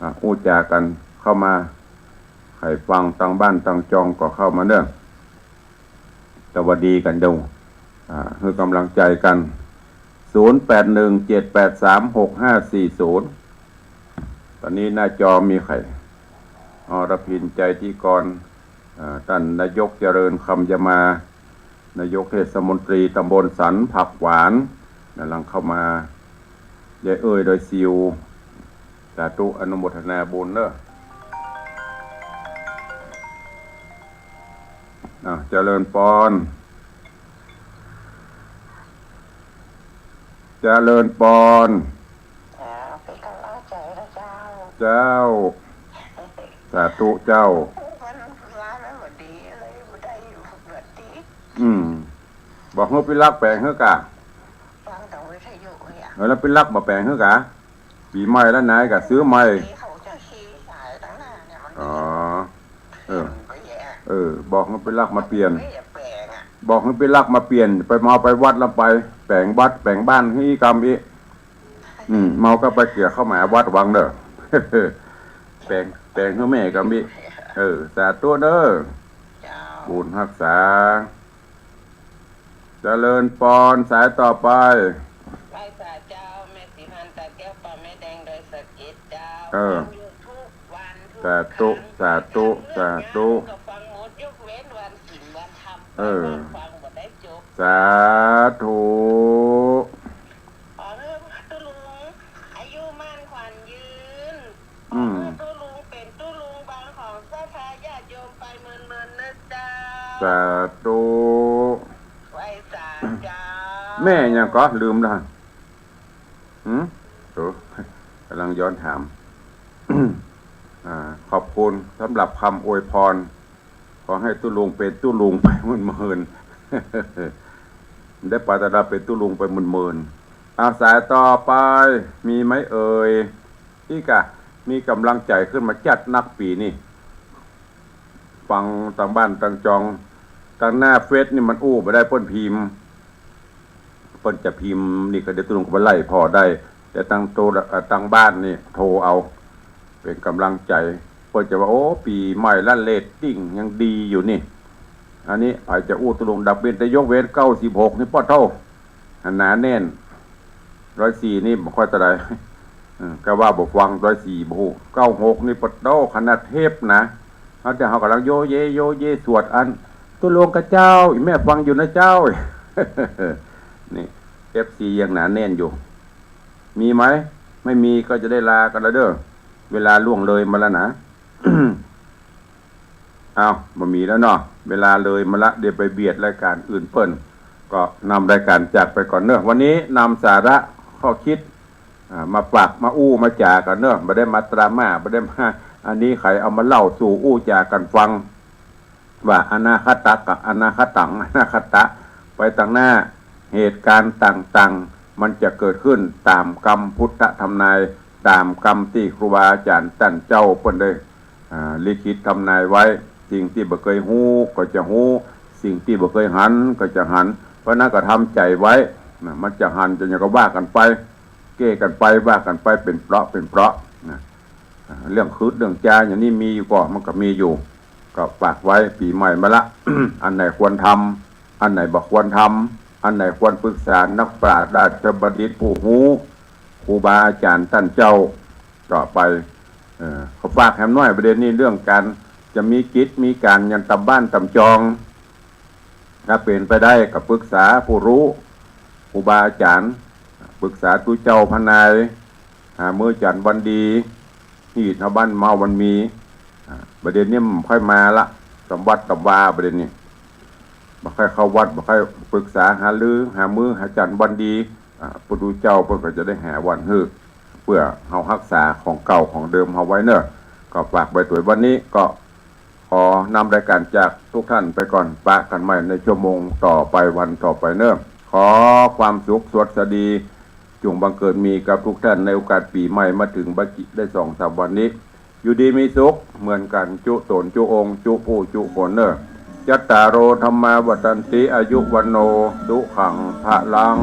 อ่า อู้จ๋ากั๋นเข้ามา ใผฟังตางบ้านตางจองก็เข้ามาเน่อ สวัสดีกั๋นดู อ่า หื้อก๋ำลังใจ๋กั๋น ศูนย์แปดหนึ่ง เจ็ดแปดสาม หกห้าสี่ศูนย์ ต๋อนนี้หน้าจอมีใผ อรพิน ใจทิกร อ่า ต้านนายกเจริญ คำยมา นายกเทศมนตรีตำบลสันผักหวาน ก๋ำลังเข้ามา ยายเอ้ยดอยซิว สาธุ อนุโมทนาบุญเน่อ อ่า เจริญปอน เจริญปอน เจ้า เป๋นก๋ำลังใจ๋นะเจ้า เจ้า สาธุเจ้า วันลาไม่หมดดีเลย บ่ได้อยู่แบบนี้ อืม บอกหื้อปี้ลักษณ์แป๋งหื้อกา ฟังตางวิทยุเนี่ย เออ แล้วปี้ลักษณ์บ่แป๋งหื้อกา ปี๋ใหม่แล้วนายกาซื้อใหม่ เขาจะขี้สายตั้งนานเนี่ย มัน อ๋อ เออ เออ บอกหื้อปี้ลักษณ์มาเปลี่ยน บอกหื้อปี้ลักษณ์มาเปลี่ยน ไปมาไปวัดละไป แป๋งวัดแป๋งบ้านหื้อกำอี้ อืม เมาก็ไปเกี่ยเข้ามาวัดวางเน่อ แป๋ง แป๋งหื้อแม่กำอี้ เออ สาธุเน่อ เจ้า บุญฮักษา เจริญปอน สายต่อไป ไหว้สาเจ้า แม่ศรีพันธ์ ตาแก้ว ปอแม่แดง ดอยสะเก็ดเจ้า เออ ฟังอยู่ทุกวันทุก สาธุ ครั้ง สาธุ สาธุ ก็ฟังหมด ยกเว้นวันศีลวันธรรม เออ ฟังบ่ได้จบ สาธุ ขอหื้อตุ๊ลุงอายุมั่นขวัญยืน อืม ขอหื้อตุ๊ลุงเป๋นตุ๊ลุงบังของศรัทธาญาติโยมไปเมินๆ เน่อเจ้า สาธุ ไหว้สาเจ้า แม่หยังก็ลืมละ หืม โอ้ ก๋ำลังย้อนถาม อ่า ขอบคุณสำหรับคำอวยพร ขอหื้อตุ๊ลุงเป๋นตุ๊ลุงไปเมินๆ ได้ปรารถนาเป๋นตุ๊ลุงไปเมินๆ อ่า สายต่อไป มีไหมเอ่ย อี้กา มีก๋ำลังใจ๋ขึ้นมาจัดนักปี๋นี้ ฟังตางบ้านตางจอง ตางหน้าเฟซนี่มันอู้บ่ได้ เปิ้นพิมพ์ เปิ้นจะพิมพ์นี่ก็เดี๋ยวตุ๊ลุงก็ไปไล่ผ่อได้ แต่ตางโทร เอ่อ ตางบ้านนี่โทรเอา เป๋นก๋ำลังใจ๋ เปิ้นจะว่า โอ้ ปี๋ใหม่ละเรตติ้งยังดีอยู่นี่ อันนี้ใผจะอู้ตุ๊ลุงดับเบ้น แต่ยกเว้นเก้าสิบหกนี่ปอดโธ่ หนาแน่น ร้อยสี่นี่บ่ค่อยเต้าใด เออ ก็ว่าบ่ฟัง ร้อยสี่บ่ฮู้ เก้าหกนี่ปะโต้ ขนาดเทปนะ เฮาแต่เฮาก๋ำลังโยเย โยเย สวดอัน ตุ๊ลุงกาเจ้า อี่แม่ฟังอยู่นะเจ้า นี่ เอฟซี ยังหนาแน่นอยู่ มีไหม ไม่มีก็จะได้ลากั๋นแล้วเน่อ เวลาล่วงเลยมาแล้วนะ อ้าว บ่มีแล้วเนาะ เวลาเลยมาละ เดี๋ยวไปเบียดรายก๋านอื่นเปิ้น ก็นำรายก๋านจากไปก่อนเนาะ วันนี้นำสาระข้อคิด อ่า มาฝาก มาอู้มาจ๋ากั๋นเนาะ บ่ได้มาดราม่า บ่ได้มา อันนี้ใค่เอามาเล่าสู่อู้จ๋ากั๋นฟัง ว่าอนาคตะกับอนาคตัง อนาคตะ ไปตางหน้า เหตุก๋ารณ์ต่างๆ มันจะเกิดขึ้นต๋ามกำพุทธทำนาย ต๋ามกำตี้ครูบาอาจ๋ารย์ต้านเจ้าเปิ้นได้ อ่า ลิขิตทำนายไว้ สิ่งตี้บ่เกยฮู้ก็จะฮู้ สิ่งตี้บ่เกยหันก็จะหัน เพราะนั้นก็ทำใจ๋ไว้นะ มันจะหันจะหยังก็ว่ากั๋นไป แก้กั๋นไป ว่ากั๋นไป เป๋นเปราะ เป๋นเปราะนะ อ่า เรื่องขึดเรื่องจ๋าอย่างนี้มีอยู่ก่อ มันก็มีอยู่ ก็ฝากไว้ ปี๋ใหม่มาละ อันไหนควรทำ อันไหนบ่ควรทำ อันไหนควรปรึกษานักปราชญ์ราชบัณฑิตผู้ฮู้ ครูบาอาจ๋ารย์ต้านเจ้า ต่อไป เออ ก็ฝากแหมน้อยประเด็นนี้ เรื่องก๋านจะมีกิจมีก๋านหยังต๋ามบ้านต๋ามจอง ถ้าเป๋นไปได้ก็ปรึกษาผู้ฮู้ ครูบาอาจ๋ารย์ ปรึกษาตุ๊เจ้าพระนาย หามื้อจันทร์วันดี ฮีตเฮาบ้านเฮามันมี อ่า ประเด็นนี้มันบ่ค่อยมาละ ต๋ามวัดต๋ามวาประเด็นนี้ บ่ค่อยเข้าวัด บ่ค่อยปรึกษาหารือ หามื้อหาจันทร์วันดี อ่า พระตุ๊เจ้าเปิ้นก็จะได้หาวันหื้อ เปื้อเฮาฮักษาของเก่าของเดิมเฮาไว้เนาะ ก็ฝากไว้ตวย วันนี้ก็ ขอนำรายก๋านจากทุกท่านไปก่อน ปะกั๋นใหม่ในชั่วโมงต่อไป วันต่อไปเนาะ ขอความสุขสวัสดี จุ่งบังเกิดมีกับทุกท่านในโอกาสปี๋ใหม่มาเถิงบ่ากี้ได้สองสามวันนี้ อยู่ดีมีสุขเหมือนกั๋น จุ๊ต๋นจุ๊องค์ จุ๊ผู้จุ๊คนเนาะ จัตตาโร ธัมมา วัฑฒันติ อายุ วัณโณ สุขัง พลัง